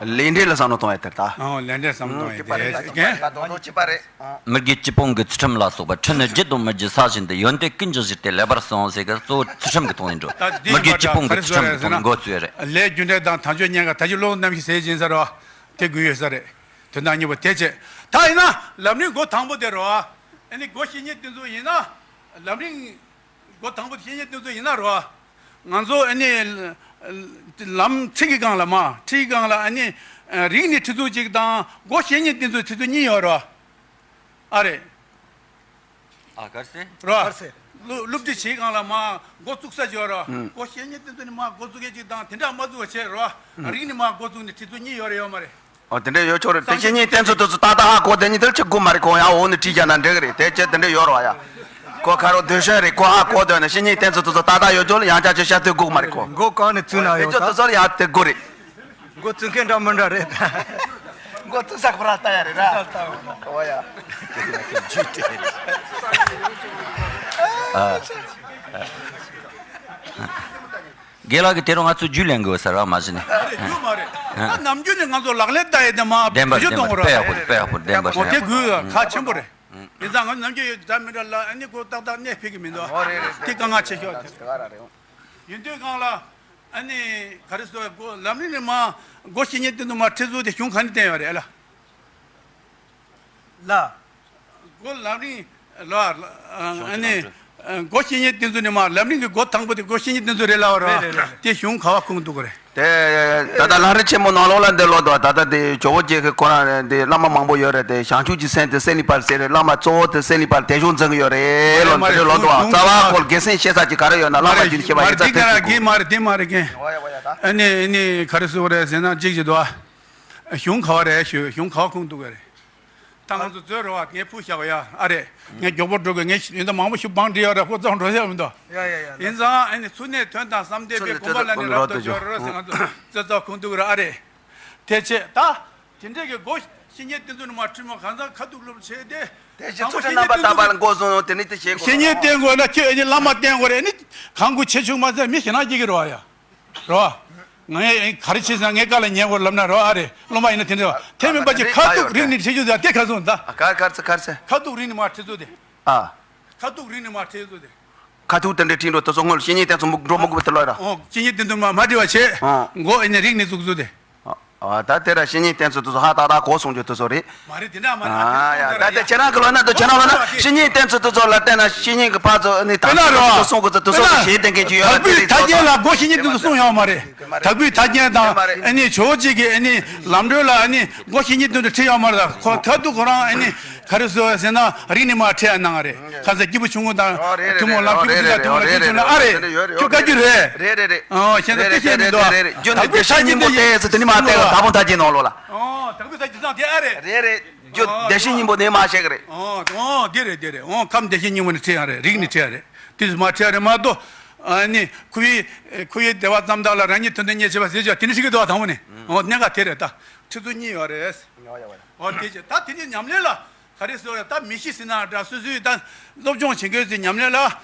ཨ། ལས་འབྲས་ལ་བསམ་བློ་གཏོང་ཡ་དེར་ད། ཨོ་ལས་འབྲས་བསམ་བློ་གཏོང་ཡ་དེ་རེད། ད་དོན་དུ་གཅིག་པ་རེད། མི་དགེ་བཅུ་སྤོང་གི་ཚུལ་ཁྲིམས་ལ་སོགས་པ། ཁྲིམས་ནི་བརྗིད་དང་མི་བརྗིད་ས་བཞིན་དུ། ཡོན་ཏན་ཀུན་གྱི་གཞི་སྟེ་ལེགས་པར་གསུངས་ཟེར་གི། གཙོ་བོ་ཚུལ་ཁྲིམས་ཀྱི་ཐོག་ནས་འགྲོ། ད་འདི་མི་དགེ་བཅུ་སྤོང་གི་ཚུལ་ཁྲིམས་ཀྱི་ཐོག་ནས་འགོ་བཙུགས་ཡ་རེད། ལས་རྒྱུ་འབྲས་དང་དལ་འབྱོར་རྙེད་དཀའ། ད་ཅི་བློ་རྣམ་ཤེས་ཟེར་ཡིན་ས་རེད་བ། དེ་དགོས་ཡོད་ས་རེད། དོན་དག་གཉིས་པོ་དེ་བྱས། ད་ཡིན་ན་ལམ་རིམ་འགོ་དང་པོ་དེ་རེད་བ། ཨ་ནི་སྒོ་བཤེས་གཉེན་དེ་ཚོ་ཡིན་ན་ལམ་རིམ། སྒོ་དང་པོ་བཤེས་གཉེན་དེ་ཚོ་ཡིན་ན་རོ། ང་ཚོ་ཨ་ནི་ལམ་ཁྲིད་ཀྱི་སྒང་ལ་མ་ཁྲིད་ཀྱི་སྒང་ལ་ཨ་ནི་རིག་གནས་ཁྲིད་ཚུལ་གཅིག་དང་སྒོ་བཤེས་གཉེན་དེ་ཚོའི་ཁྲིད་ཚུལ་གཉིས་ཡོད་རོ། ཨ་རེད། ཨ་གར་སེ། རོ། གར་སེ། སློབ་སློབ་ཁྲིད་བྱེད་སྒང་ལ་མ་འགོ་བཙུགས་ས་ཡོད་རོ། སྒོ་བཤེས་གཉེན་དེ་ཚོ་ནི་མ་འགོ་བཙུགས་མཁན་གཅིག་དང་དེ་འདྲ་མ་བཙུགས་པ་བྱས་རོ། རིག་གནས་མ་འགོ་བཙུགས་ནས་ཁྲིད་ཚུལ་གཉིས་ཡོད་རེད་ཡོད་མ་རེད། ཨོ་དེ་འདྲ་ཡོད་ཆོག་རེད། དེ་བཤེས་གཉེན་བསྟེན་ཚུལ་དེ་ཚོ་ཏག་ཏག་ཧ་གོ་དེ་ཉིད་དེར་ཆེ་དགོས་མ་རེད། ཁོ་ཡང་འོ་ནི་བྲིས་བཞག་ན་འགྲིག་གི་རེད། དེ་ཅི་དེ་འདྲ་ཡོད་རེད་བ་ཡ། ཁོ་ཁ་རོག་སྡོད་ཤོད་རེད། ཁོ་ཧ་གོ་དོན་ནི་བཤེས་གཉེན་བསྟེན་ཚུལ་དེ་ཚོ་ཏག་ཏག་ཡོད་ཆོག་ལ་ཡང་བསྐྱར་ཆེ་བཤད་ཐུབ་དགོས་མ་རེད་ཁོ། མགོ་གང་ནས་བཙུགས་ན་ཡོད་ད། དེ་ཚོ་ཡང་དེ་དགོས་རེད། མགོ་བཙུགས་མཁན་འདྲ་མི་འདྲ་རེད་ད། མགོ་བཙུགས་ས་ཁོ་རང་ལྟ་ཡ་རེད་ར། ཨོ་ཡ། རྒན་ལགས་ཀྱིས་དེ་རུ་ང་ཚོ་རྒྱུས་ལེན་དགོས་ས་ར་མ་གཞི་ནས། རྒྱུས་མ་རེད། ཨ་ནམ་རྒྱུན་ནས་ང་ཚོ་ལག་ལེན་བསྟར་ཡས་དེ་མ་བདེན་པ་བེད་སྤྱོད་བདེན་པ་གཏོང་དགོས་ར། དཔེ་ཡག་པོ་དཔེ་ཡག་པོ་བདེན་པ་ཨོ་དེ་དགོས་ཁ་ཆེན་པོ་རེད། ཡིན་ཙང་ང་ནམ་རྒྱུན་ཡོད་འདྲ་མི་འདྲ་ལ་ཨ་ནི་ཁོ་ཏག་ཏག་གནས་ཕེབས་ཀྱི་མི་འདུག་ཨོ་རེད་རེད། དེ་དཀའ་ངལ་ཆེ་ཤོས་རེད། ཡིན་དུས་སྒང་ལ་ཨ་ནི་ག་རེ་ཟེར་དགོས་ལམ་རིམ་ནས་མ་སྒོ་བཤེས་གཉེན་དེ་ཚོ་མ་ཁྲིད་ཚུལ་དེ་གཞུང་ག་ནས་བསྟན་ཡོད་རེད་ཨ་ལ། ལ། སྒོ་ལམ་རིམ་ལ་ཨ་ནི་སྒོ་བཤེས་གཉེན་དེ་ཚོ་ནས་མ་ལམ་རིམ་གྱི་སྒོ་དང་པོ་དེ་སྒོ་བཤེས་གཉེན་དེ་ཚོ་རེད་ལབ་པ་རེད་བ། རེད་རེད་རེད། དེ་གཞུང་ག་བ་ཁུངས་གཏུགས་ཀྱི་རེད། དེ་ད་ལྟ་ལམ་རིམ་ཆེན་མོ་ནང་ལོགས་ལ་འདི་ལོག་འདུག་ད་ལྟ་དེ་ཇོ་བོ་རྗེ་གི་ཁོ་རང་དེ་བླ་མ་མང་པོ་ཡོད་རེད། དེ་བྱང་ཆུབ་ཀྱི་སེམས་དེ་སེམས་ལ་ཕར་ཟེར་རེད། བླ་མ་གཙོ་བོ་དེ་སེམས་ལ་ཕར་དེ་གཞུང་འཛིན་གྱི་ཡོད་རེད་ལོ། མ་རེད་འདི་ལོག་འདུག་གཞུང་རྩ་བ་ཁོ་རྒྱལ་སེམས་ཤེས་ས་ཅིག་ག་རེ་ཡོད་ན་བླ་མ་རྒྱུད་ཤེས་པ་ཡིན་ཙང་དེ་ཟེར་གྱི་འདུག་མ་རེད་དེ་མ་རེད་རྒན། ཨ་ནི་ཨ་ནི་ག་རེ་ཟེར་དགོས་རེད་ཟེར་ན་གཅིག་ཅིག་འདུག་གཞུང་ག་བ་རེད་ཞུ། གཞུང་ག་བ་ཁུངས་གཏུགས་ཀྱི་རེད། ད་ང་ཚོ་མཛོད་རེད་བ། ངས་ཕུལ་བཞག་པ་ཡ། ཨ་རེད། ངས་མགྱོགས་པོ་འགྲོ་དགོས། ངས་ཡིན་ད་མང་པོ་ཞིག་བང་བསྒྲིགས་ཡོད་རེད། ཁོ་ཚོ་འགྲོ་ཤེས་མི་འདུག་ཡ་ཡ་ཡ། ཡིན་ཙང་ཨ་ནི་ཚུལ་གནས་དོན་དང་བསམ་གཏན་པའི་དགོངས་པ་ལ་ནི་རབ་ཏུ་སྦྱོར་རོ་ཟེར་ང་ཚོ་ཚོད་ཚོད་ཁུངས་གཏུགས་རེད། ཨ་རེད། དེ་ཆེད་ད་དེ་འདྲས་ཀྱི་སྒོ་བཤེས་གཉེན་དེ་ཚོ་ནི་མ་ཁྲིད་མོ་གང་ཟག་ཁ་ཐུག་སློབ་བྱེད་དེ། དེ་བཞིན་ཚོགས་ཆེན་རྣམ་པ་དག་པ་ལ་འགོ་བཟུང་དེ་ནི་དེ་བྱེད་དགོས། བཤེས་གཉེན་བསྟེན་དགོས་ན་ཁྱོད་ཨ་ནི་བླ་མ་བསྟེན་དགོས་རེད། ཨ་ནི་གང་དགོས་བྱེད་ཆོག་མ་ཟད་མི་ཞེ་ན་སྐྱེ་གི་རེད་བ་ཡ། རོ། ངས་ག་རེ་བྱས་ཙང་ངའི་བཀའ་ལ་ཉན་དགོས་ལབ་ན་རོ། ཨ་རེ་སློབ་མ་ཡིན་ན་དེ་འདྲ་བ་ཐེ་མིན་པ་ཅིག་ཁ་ཐུག་རིང་ནས་ཁྲིད་རྒྱུ་དེ་ཁ་སོང་ད། ཨ་གར་གར་ཚེ་གར་ཚེ། ཁ་ཐུག་རིང་ནས་མ་ཁྲིད་ཚུལ་དེ། ཨ། ཁ་ཐུག་རིང་ནས་མ་ཁྲིད་ཚུལ་དེ། ཁ་ཐུག་དེ་འདྲའི་ཁྲིད་འགྲོ་དེ་ཚོ་སྔོན་ལ་བཤེས་གཉེན་བསྟེན་ཚུལ་འགྲོ་མི་དགོས་པ་དེ་ལོས་ར། ཨོ་བཤེས་གཉེན་བསྟེན་ཚུལ་མ་མ་བྲི་བ་བྱེད། ཨོ། མགོ་ཨེ་ནས་རིང་ནས་བཙུགས་ཚུལ་དེ། ཨ་ད་དེ་ར་བཤེས་གཉེན་བསྟེན་ཚུལ་དེ་ཚོ་ཧ་ཏག་ཏག་གོ་སོང་རྒྱུ་དེ་ཚོ་རེད། མ་རེད་དེ་འདྲ་མ་རེད། ཨ་ཡ་ད་དེ་ཁྱེད་རང་གི་ལོ་ན་དུ་ཁྱེད་རང་ལོ་ན་བཤེས་གཉེན་བསྟེན་ཚུལ་དེ་ཚོ་ལ་བལྟས་ན་བཤེས་གཉེན་གི་ཕར་ཚོ་ནི་དག་ཚུལ་དེ་ཚོ་གསུང་གི་ཚུལ་དེ་ཚོ་ཞེས་བསྟན་མཁན་ཅིག་ཡོད་ལ་དེ་རིགས་ཚོ་དག་པོའི་ཐ་སྙད་ལ་སྒོ་བཤེས་གཉེན་དེ་ཚོ་གསུང་ཡོད་མ་རེད། དག་པོའི་ཐ་སྙད་དང་ཨ་ནི་ཇོ་བོ་རྗེ་གི་ཨ་ནི་ལམ་གྲོལ་ལ་ཨ་ནི་སྒོ་བཤེས་གཉེན་དེ་ཚོ་ཁྲིད་ཡོད་མ་རེད། ཁོ་ཁ་ཐུག་ཁོ་རང་ཨ་ནི་ག་རེ་ཟེར་ཟེར་ན་རིང་ནས་མ་ཁྲིད་ཡ་གནང་རེད། ཁ་ས་སྐྱེས་བུ་ཆུང་ངུ་དང་ཐུན་མོང་ལམ་ཁྱུ་གི་དུས་དང་ཐུན་མོང་ལ་སྐྱེས་ཆུང་ལ་ཨ་རེ་ཁྱོད་བཀའ་རྒྱུ་རེད། རེད་རེད་རེད། ཨོ་ཤེས་ན་དེ་བཤད་མི་འདུག་རྒྱུ་ནི་བདེ་གཤེགས་སྙིང་པོ་དེ་ཟེར་དེ་ནི་མ་བལྟས་ལ་ད་བོ་ད་ཅི་ནང་ལོ་ལ། ཨོ་དག་པའི་ད་ཅི་ཙང་དེ་ཨ་རེད། རེད་རེད། རྒྱུ་བདེ་གཤེགས་སྙིང་པོ་ནི་མ་བཤད་གི་རེད། ཨོ་ཨོ་དེ་རེད་དེ་རེད། ཨོ་ཁམས་བདེ་གཤེགས་སྙིང་པོ་ནི་ཁྲིད་ཡང་རེད། རིགས་ནི་ཁྲིད་ཡང་རེད། དེ་ཚོ་མ་ཁྲིད་ཡང་རེད་མ་གཏོགས། ཨ་ནི་ཁུ་བའི་ཁུ་བའི་བདེ་བ་ཙམ་དག་ལ་རང་ཉིད་དོན་དུ་གཉེར་བྱེད་པ་ཟེར་ཅོག་དེ་ནི་ཁྲིད་གི་འདུག་བ་དང་པོ་ནི། ཨོ་གནད་འགག་དེ་རེད་ད། ཁྲིད་ཚུལ་གཉིས་ཡོད་རེད། ཨོ་དེ་ཅི་ད་དེ་ནི་ཉམས་ལེན་ལ། ག་རེ་ཟེར་ཡ་ད་མི་ཤི་ཟིན་ན་འདྲ་སོ་སོའི་ད་སློབ་སྦྱོང་བྱེད་མཁན་ཚོའི་ཉམས་ལེན་ལ་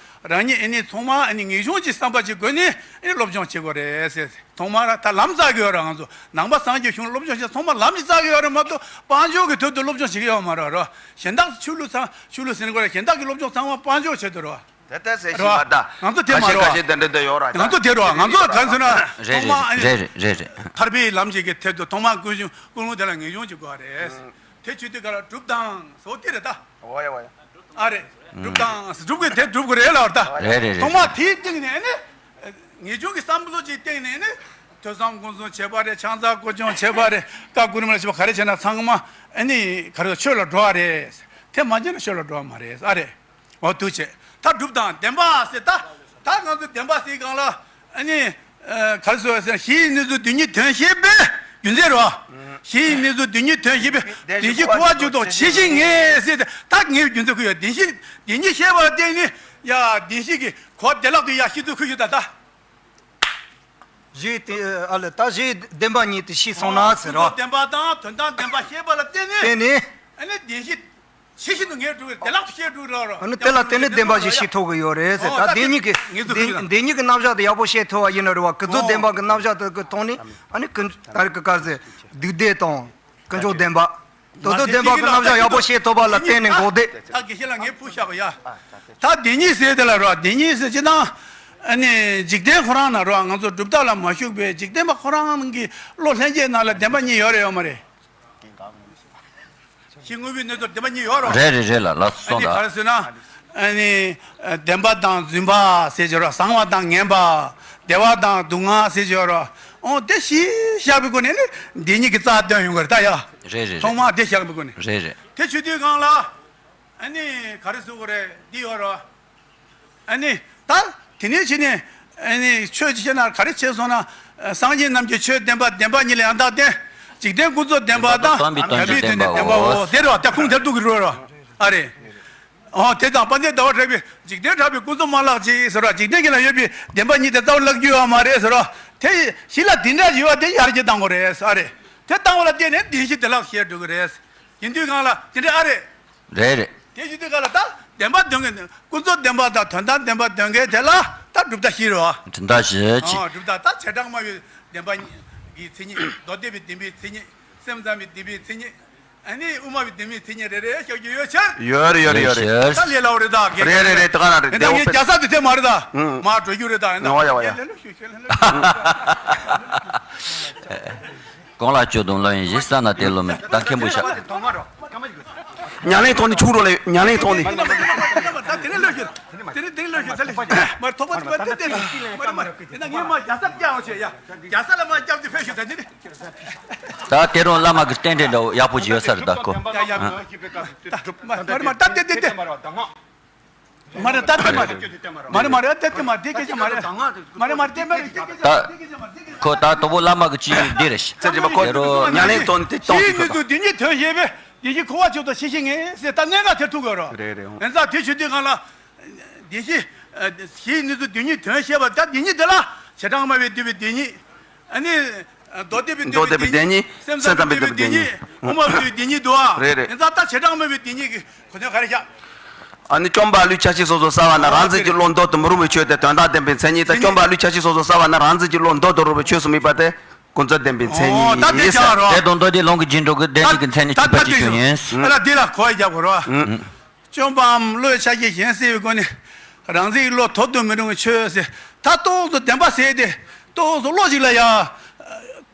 རང་ཉིད་ཨེ་ནི་ཚང་མ་ཨེ་ནི་ངེས་འབྱུང་གི་བསམ་པ་ཅིག་དགོས་ནི་ཨེ་ནི་སློབ་སྦྱོང་བྱེད་དགོས་རེད་ཟེར། ཚང་མ་ར་ད་ལམ་བཙལ་གི་ཡོད་ར། ང་ཚོ་ནང་པ་སངས་རྒྱས་གཞུང་སློབ་སྦྱོང་བྱེད་ཚང་མ་ལམ་ཅིག་བཙལ་གི་ཡོད་ར་མ་གཏོགས་དཔལ་འབྱོར་གི་དོན་དུ་སློབ་སྦྱོང་བྱེད་གི་ཡོད་མ་རེད་ར། གཞན་དག་ཆོས་ལུགས་ཚང་ཆོས་ལུགས་ཟེར་ན་དགོས་ར། གཞན་དག་གི་སློབ་སྦྱོང་ཚང་མ་དཔལ་འབྱོར་ཆེད་དུ་ར། དེ་ལྟར་ཟེར་ཞིག་མ་ད། ང་ཚོ་དེ་མ་རེད་བ། ཁ་ཤས་ཁ་ཤས་དེ་འདྲ་འདྲ་ཡོད་ར། ང་ཚོ་དེ་རེད་བ། ང་ཚོ་ག་ཚོད་ན་རེད་ཚང་མ་ཨ་ནི་རེད་རེད་རེད་རེད། ཐར་པའི་ལམ་ཞིག་གི་ཐད་དུ་ཐོག་མར་ཀུན་གཞུང་ཀུན་སློང་དེ་ལ་ངེས་འབྱུང་གཅིག་དགོས་རེད། དེ་བྱེད་དུས་ག་ལ་སྒྲུབ་དང་ཟེར་དེ་རེད་ད། འོ་ཡ་འོ་ཡ། ཨ་རེད། སྒྲུབ་དང་སྒྲུབ་དགོས་དེ་སྒྲུབ་དགོས་རེད་ལ་བར་ད། རེད་རེད་རེད། ཐོག་མར་དེའི་སྟེང་ནས་ཨ་ནི། ངེས་འབྱུང་གི་བསམ་བློ་ཅིག་སྟེང་ནས་ཨ་ནི། ཐོས་བསམ་སྒོམ་གསུམ་བྱེད་པ་རེད། ཕྱག་འཚལ་སྐོར་སྦྱོང་བྱེད་པ་རེད། བཀའ་བསྒོ་རིམ་ལ་བྱེད་པ་ག་རེ་བྱས་ན་ཚང་མ་ཨ་ནི་ག་རེ་ཆོས་ལ་འགྲོ་བ་རེད། དེ་མ་བྱས་ན་ཆོས་ལ་འགྲོ་བ་མ་རེད་ཨ་རེད། འོ་འདུག་བྱས། ད་སྒྲུབ་དང་བདེན་པ་ཟེར་ད། ད་ང་ཚོ་བདེན་པ་ཟེར་སྒང་ལ་ཨ་ནི། ག་རེ་ཟེར་བ་ཟེར་ན་གཞིའི་གནས་ཚུལ་རྡུལ་སྙེད་དོན་ཤེས་པའི་རྒྱུ་མཚན་རོ། གཞིའི་གནས་ཚུལ་རྡུལ་སྙེད་དོན་ཤེས་པའི་བདེན་བཞི་འཁོར་བ་འཇུག་ལྡོག་ཇི་བཞིན་ངེས་ཟེར་ད་ངེས་པའི་རྒྱུ་མཚན་ཁུར་ཡོད། བདེན་བཞི་བདེན་བཞི་ཤེས་པ་ལ་བརྟེན་ནས་ཡ་བདེན་བཞི་གི་གོ་བདེ་བླག་ཏུ་ཡ་ཤེས་ཚུལ་ཁུར་ཡོད་ད་ད། གཞི་དེ་ཨ་ལ་ད་གཞི་བདེན་པ་ཉིད་དུ་ཤེས་སོང་ན་ཟེར་རོ། བདེན་པ་དང་དོན་དམ་བདེན་པ་ཤེས་པ་ལ་བརྟེན་ནས་བརྟེན་ནས་ཨ་ནི་བདེན་བཞི། ཤེས་བཞིན་དུ་ངས་འགྲོ་གི་བདེ་བླག་ཏུ་བཤད་འགྲོ་གི་ལ་རོ། ཨ་ནི་དེ་ལ་བརྟེན་ནས་བདེན་པ་ཞིག་ཤེས་ཐུབ་ཀྱི་ཡོད་རེད་ཟེར། ད་བདེན་གཉིས་ཀྱི་བདེན་བདེན་གཉིས་ཀྱི་རྣམ་གཞག་དེ་ཡག་པོ་ཤེས་ཐུབ་པ་ཡིན་ན་རེད་བ། ཀུན་རྫོབ་བདེན་པ་གི་རྣམ་གཞག་དེ་གི་ཐོག་ནས་ཨ་ནི་ཀུན་ད་རེས་ཀྱི་སྐབས་སུ་སྡུག་བདེན་དང་ཀུན་རྫོབ་བདེན་པ། མདོ་སྡེ་བདེན་པ་གི་རྣམ་གཞག་ཡག་པོ་ཤེས་ཐུབ་པ་ལ་བརྟེན་ནས་འགོག་བདེན། ད་དགེ་བཤེས་ལགས་ངས་ཕུལ་བཞག་གི་ཡ། ད་བདེན་གཉིས་ཟེར་དེ་ལ་རོ། བདེན་གཉིས་ཟེར་ཅི་ན། ཨ་ནི་འཇིག་རྟེན་ཁོ་རང་ན་རོ། ང་ཚོ་སྒྲུབ་ཐབས་ལ་མ་ཞུགས་པའི་འཇིག་རྟེན་པ་ཁོ་རང་གི་བློ་ལྷན་སྐྱེས་ནང་ལ་བདེན་པ་གཉིས་ཡོད་རེད་ཡོད་མ་རེད། ཕྱི་དངོས་པོའི་གནས་ཚུལ་བདེན་པ་གཉིས་ཡོད་རོ། རེད་རེད་རེད་ལ་ལ་སོང་ད། ཨ་ནི་ག་རེ་ཟེར་ན། ཨ་ནི་བདེན་པ་དང་རྫུན་པ་ཟེར་གྱི་རོ། བཟང་བ་དང་ངན་པ། བདེ་བ་དང་སྡུག་བསྔལ་ཟེར་གྱི་རོ། འོ་དེ་བཞི་བཞག་པའི་སྒོ་ནས་ནི་འདི་གཉིས་ཀྱི་རྩ་སྟོན་ཡོང་གི་རེད་ད་ཡ། རེད་རེད་ཐོག་མར་དེ་བཞག་པའི་སྒོ་ནས། རེད་རེད། དེ་ཆུ་དུས་གང་ལ། ཨ་ནི་ག་རེ་ཟེར་དགོས་རེད་འདི་ཡོད་རོ། ཨ་ནི་ད་དེ་ནས་ཕྱི་ནས་ཨ་ནི་ཆོས་ཅིག་བཤད་ན་ག་རེ་བྱས་སོང་ན། སངས་རྒྱས་རྣམས་ཀྱི་ཆོས་བདེན་པ་བདེན་པ་ཉིད་ལ་ཡང་དག་བརྟེན། འཇིག་རྟེན་ཀུན་རྫོབ་བདེན་པ་དང་དམ་པའི་དོན་གྱི་བདེན་པའོ། དེ་རེད་བ། ད་ཁུངས་དེར་གཏུགས་ཀྱི་རེད་བ། ཨ་རེད། ཨོ་དེ་དང་དཔལ་ལྡན་ཟླ་བ་གྲགས་པས་འཇིག་རྟེན་གྲགས་པའི་ཀུན་རྫོབ་མ་ལགས་ཀྱིས་ཟེར་བ། འཇིག་རྟེན་གྱི་ལ་ཡོད་པའི་བདེན་པ་ཉིད་དེ་རྩ་བ་ལག་རྒྱུ་ཡོད་མ་རེད་ཟེར་བ། དེ་གཞི་ལ་དེ་འདྲ་ཡོད་པ་དེ་ཡར་རྒྱས་བཏང་དགོས་རེད་ཨ་རེད། དེ་བཏང་བ་ལ་བརྟེན་ནས་བདེན་བཞི་བདེ་བླག་བཤད་འགྲོ་གི་རེད། ཡིན་དུས་གང་ལ་དེ་འདྲ་ཨ་རེད། རེད་རེད། དེ་བཞིན་དུ་ག་ལ་ད་བདེན་པ་འདོན་མཁན་ཀུན་རྫོབ་བདེན་པ་དང་དོན་དམ་བདེན་པ་འདོན་མཁན་དེ་ལ་ད་གྲུབ་མཐའ་བཞི་རེད་བ། གྲུབ་མཐའ་བཞི་ཅི། ཨ་གྲུབ་མཐའ་ད་བྱེ་བྲག་སྨྲ་བའི་བདེན་པ་གི་མཚན་ཉིད། མདོ་སྡེ་པའི་བདེན་པའི་མཚན་ཉིད། སེམས་ཙམ་པའི་བདེན་པའི་མཚན་ཉིད། ཨ་ནི་དབུ་མ་པའི་བདེན་པའི་མཚན་ཉིད་རེ་རེ་བཤད་རྒྱུ་ཡོད་ཕྱིར། ཡོད་རེད་ཡོད་རེད་ཡོད་རེད། ད་ལས་སླ་བོ་རེད་ད། རེད་རེད་རེད། དེ་ག་རང་རེད། ད་ངས་རྒྱལ་ས་དེ་དེ་མ་རེད་ད། ཨང་། མར་འགྲོ་རྒྱུ་རེད་ད། ཡིན་ན་ཡ་ཡ་ཡ། ལས་སླ་ཤོད་ཤོད་ལས་སླ། གོང་ལ་སྐྱོ་གདུང་ལ་ཡིན་བཞིན་ས་ན་དེ་ལོ་མེད་ད་མཁན་པོ་ཤག་ཉ་ལེན་ཐོག་ནས་ཆུག་རོགས་ལས་ཉ་ལེན་ཐོག་ནས། ད་དེ་ནས་ལོས་ཤོད། དེ་ནས་དེ་ནས་ལོས་ཤོད་ཚ་ལས་ཤོད། མར་ཐོག་མ་དེ་མར་དེ་དེ་ནས་མར་མར་དེ་ན་ངས་མར་རྒྱ་ས་རྒྱ་འོ་ཆེ་ཡ། རྒྱ་ས་ལ་མར་རྒྱབ་དེ་ཕེབས་ཤོད་ད་དེ་ནས། ད་དེ་རུང་བླ་མ་གི་རྟེན་འབྲེལ་འདྲ་བོ་ཡག་པོ་ཅིག་ཡོད་ས་རེད་ད་ཁོ། ཡ་ཡ་མར་ཤི་བེ་ཀ་ད་མར་མར་ད་དེ་དེ་དེ། མ་རེད་ད་ལྟ་མ་རེད། མ་རེད་མ་རེད་ལྟ་ལྟ་མ་རེད་ལྟ་ལྟ་མ་རེད། མ་རེད་མ་རེད་ལྟ་ལྟ་མ་རེད་ལྟ་ལྟ་མ་རེད། ད་ཁོ་ད་དོ་པོ་བླ་མ་གི་ཅི་འདི་རེད། ཚེ་འདི་མ་ཁོ་ཉ་ལེན་ཐོག་ནས་དེ་གཏོང་ཞིག་ཁོ་ད། འདི་ཉིད་དོན་ཤེས་པས་འདི་ཉིད་ཁོ་བ་ཆོད་དོ་ཤེས་ཤེས་ངེས་ཟེར་ད་གནད་འགག་དེ་ཐུག་དགོས་རོ། རེད་རེད། ཡིན་ཙང་དེ་ཆུ་དུས་གང་ལ་འདི་ཤེས་ཤེས་ནི་ཚུ་འདི་ཉིད་དོན་ཤེས་པ་ད་འདི་ཉིད་དེ་ལ་བྱེ་བྲག་སྨྲ་བས་བསྡུས་པའི་འདི་ཉིད། ཨ་ནི། མདོ་སྡེ་པའི་བསྡུས་པའི་བདེན་གཉིས། སེམས་ཙམ་པའི་བསྡུས་པའི་བདེན་གཉིས། དབུ་མ་བསྡུས་བདེན་གཉིས་འདུག་ཨ། རེད་རེད། ཡིན་ཙང་ད་བྱེ་བྲག་སྨྲ་བའི་བདེན་གཉིས་ཀྱི་གོ་དོན་ག་རེ་བཞག་ཨ་ནི་སྐྱོན་པ་ལུས་ཆ་ཤས་སོ་སོར་བསལ་བ་ན་རང་འཛིན་གྱི་བློ་མདོ་དུ་མི་རུང་བའི་ཆོས་དེ་དོན་དམ་བདེན་པའི་མཚན་ཉིད་དང་། སྐྱོན་པ་ལུས་ཆ་ཤས་སོ་སོར་བསལ་བ་ན་རང་འཛིན་གྱི་བློ་མདོ་དུ་རུང་བའི་ཆོས་སུ་དམིགས་པ་དེ་ཀུན་རྫོབ་བདེན་པའི་མཚན་ཉིད་ཡིན། ད་དེ་ཡིན་ཟེར། ཆགས་རོགས། དེ་དང་མདོ་སྡེ་ལུང་གི་རྒྱུན་འགྲོ་གི་བདེན་གཉིས་ཀྱི་མཚན་ཉིད་གཅིག་པ་གཅིག་གྱུར་ཡིན། ཨ་ལ་དེ་ལ་གོ་བ་རྒྱག་དགོས་རོགས། སྐྱོན་པའམ་བློའི་ཆ་ཤས་གཞན་སེལ་བའི་སྒོ་ནས་རང་འཛིན་གྱི་བློ་དོར་དུ་མི་རུང་བའི་ཆོས་ཟེར། ད་ཏོག་ཙམ་བདེན་པ་ཟེར་ཏེ་ཏོག་ཙམ་བློ་ཅིག་ལ་ཡ།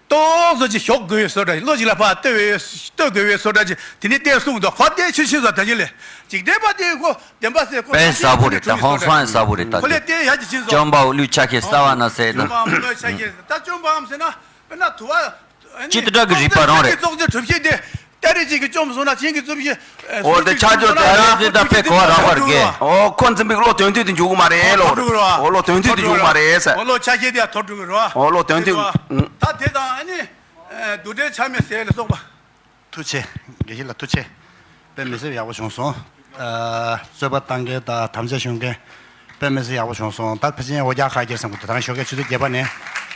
ཏོག་ཙམ་ཅིག་ཞོག་དགོས་བཟོ་འདྲ་བློ་ཅིག་ལ་ཕར་ལྟོས་པའི་ལྟོས་དགོས་པའི་བཟོ་འདྲ་ཅིག་དེ་ནི་བལྟས་གསུངས་འདུག་ཁོ་བལྟས་ཆོས་ཆོས་བཟོ་ད་ཅི་ལས་འཇིག་རྟེན་པ་དེ་ཁོ་བདེན་པ་ཟེར་ཁོ་དཔེ་གསལ་པོ་རེད་ད། ཧོང་སང་གསལ་པོ་རེད་ད། ཁོ་ལས་བལྟས་ཡ་ཅིག་ཕྱིན་སོང་། སྐྱོན་པ་བློའི་ཆ་ཤས་གསལ་བ་ན་ཟེར་ད། སྐྱོན་པའམ་བློའི་ཆ་ཤས་ཟེར་ད་སྐྱོན་པའམ་ཟེར་ན་དཔེར་ན་དུ་བ། ཅི་ལྟར་གྱི་རིགས་པ་རང་རེད། ཙོག་ཙེ་གྲུབ་ཤེས་དེ་ཏ་རེ་གཅིག་གིས་བཅོམ་སོང་ན་གཞན་གྱིས་བཅོམ་ཤེས། འོ་དེ་ཆ་འཇོག་དེ་ཏ་རེ་གཅིག་ད་དཔེ་གོ་བ་རག་པར་གས། འོ་ཁོ་འཛིན་པའི་བློ་དོན་མཐུན་དུ་འཇུག་གི་མ་རེད་ལོ། འོ་བློ་དོན་མཐུན་དུ་འཇུག་གི་མ་རེད་ཟེར། འོ་བློ་ཆ་ཤས་དེ་ཡང་ཐོར་འགྲོ་གི་རེད། འོ་བློ་དོན་མཐུན། ད་དེ་དང་ཨ་ནི་རྡུལ་བྲལ་ཆ་མེད་ཟེར་ལ་སོགས་པ། ཐུགས་ཆེ། དགེ་བཤེས་ལགས་ཐུགས་ཆེ། དཔེ་མི་སྲིད་ཡག་པོ་བྱུང་སོང་། ཨ་རྩོད་པ་བཏང་མཁན་དང་དམ་བཅའ་ཞུ་མཁན། དཔེ་མི་སྲིད་ཡག་པོ་བྱུང་སོང་། ད་ཕལ་ཆེར་འོ་རྒྱག་ཁ་རྒྱག་སེམས་ཁུར་དེ་ད་ཞོགས་ཀས་ཆུ་ཚོད་བརྒྱད་པ་ནས།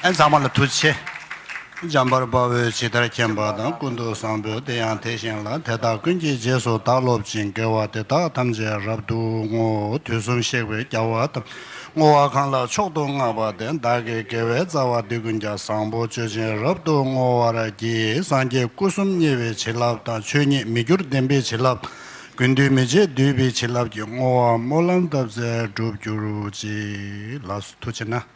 ཨེ་ཚང་མ་ལ་ཐུགས་ཆེ། འཇམ་དཔལ་དཔའ་བོས་ཇི་ལྟར་མཁྱེན་པ་དང་། ཀུན་ཏུ་བཟང་པོས་དེ་ཡང་དེ་བཞིན་ལ། དེ་དག་ཀུན་གྱི་རྗེས་སུ་བདག་སློབ་ཅིང་། དགེ་བ་འདི་དག་ཐམས་ཅད་རབ་ཏུ་བསྔོ། དུས་གསུམ་གཤེགས་པའི་རྒྱལ་བ་དང་། བསྔོ་བ་གང་ལ་མཆོག་ཏུ་བསྔགས་པ་དེ། བདག་གི་དགེ་བའི་རྩ་བ་འདི་ཀུན་ཀྱང་། བཟང་པོ་སྤྱོད་ཕྱིར་རབ་ཏུ་བསྔོ་བར་བགྱི། སངས་རྒྱས་སྐུ་གསུམ་བརྙེས་པའི་བྱིན་རླབས་དང་། ཆོས་ཉིད་མི་འགྱུར་བདེན་པའི་བྱིན་རླབས། ཀུན་འདུས་མི་བརྗེད་འདུས་པའི་བྱིན་རླབས་ཀྱིས། བསྔོ་བ་སྨོན་ལམ་བཏབ་ཚད་འགྲུབ་གྱུར་ཅིག་ལགས་སོ། ཐུགས་ཆེ་གནང་།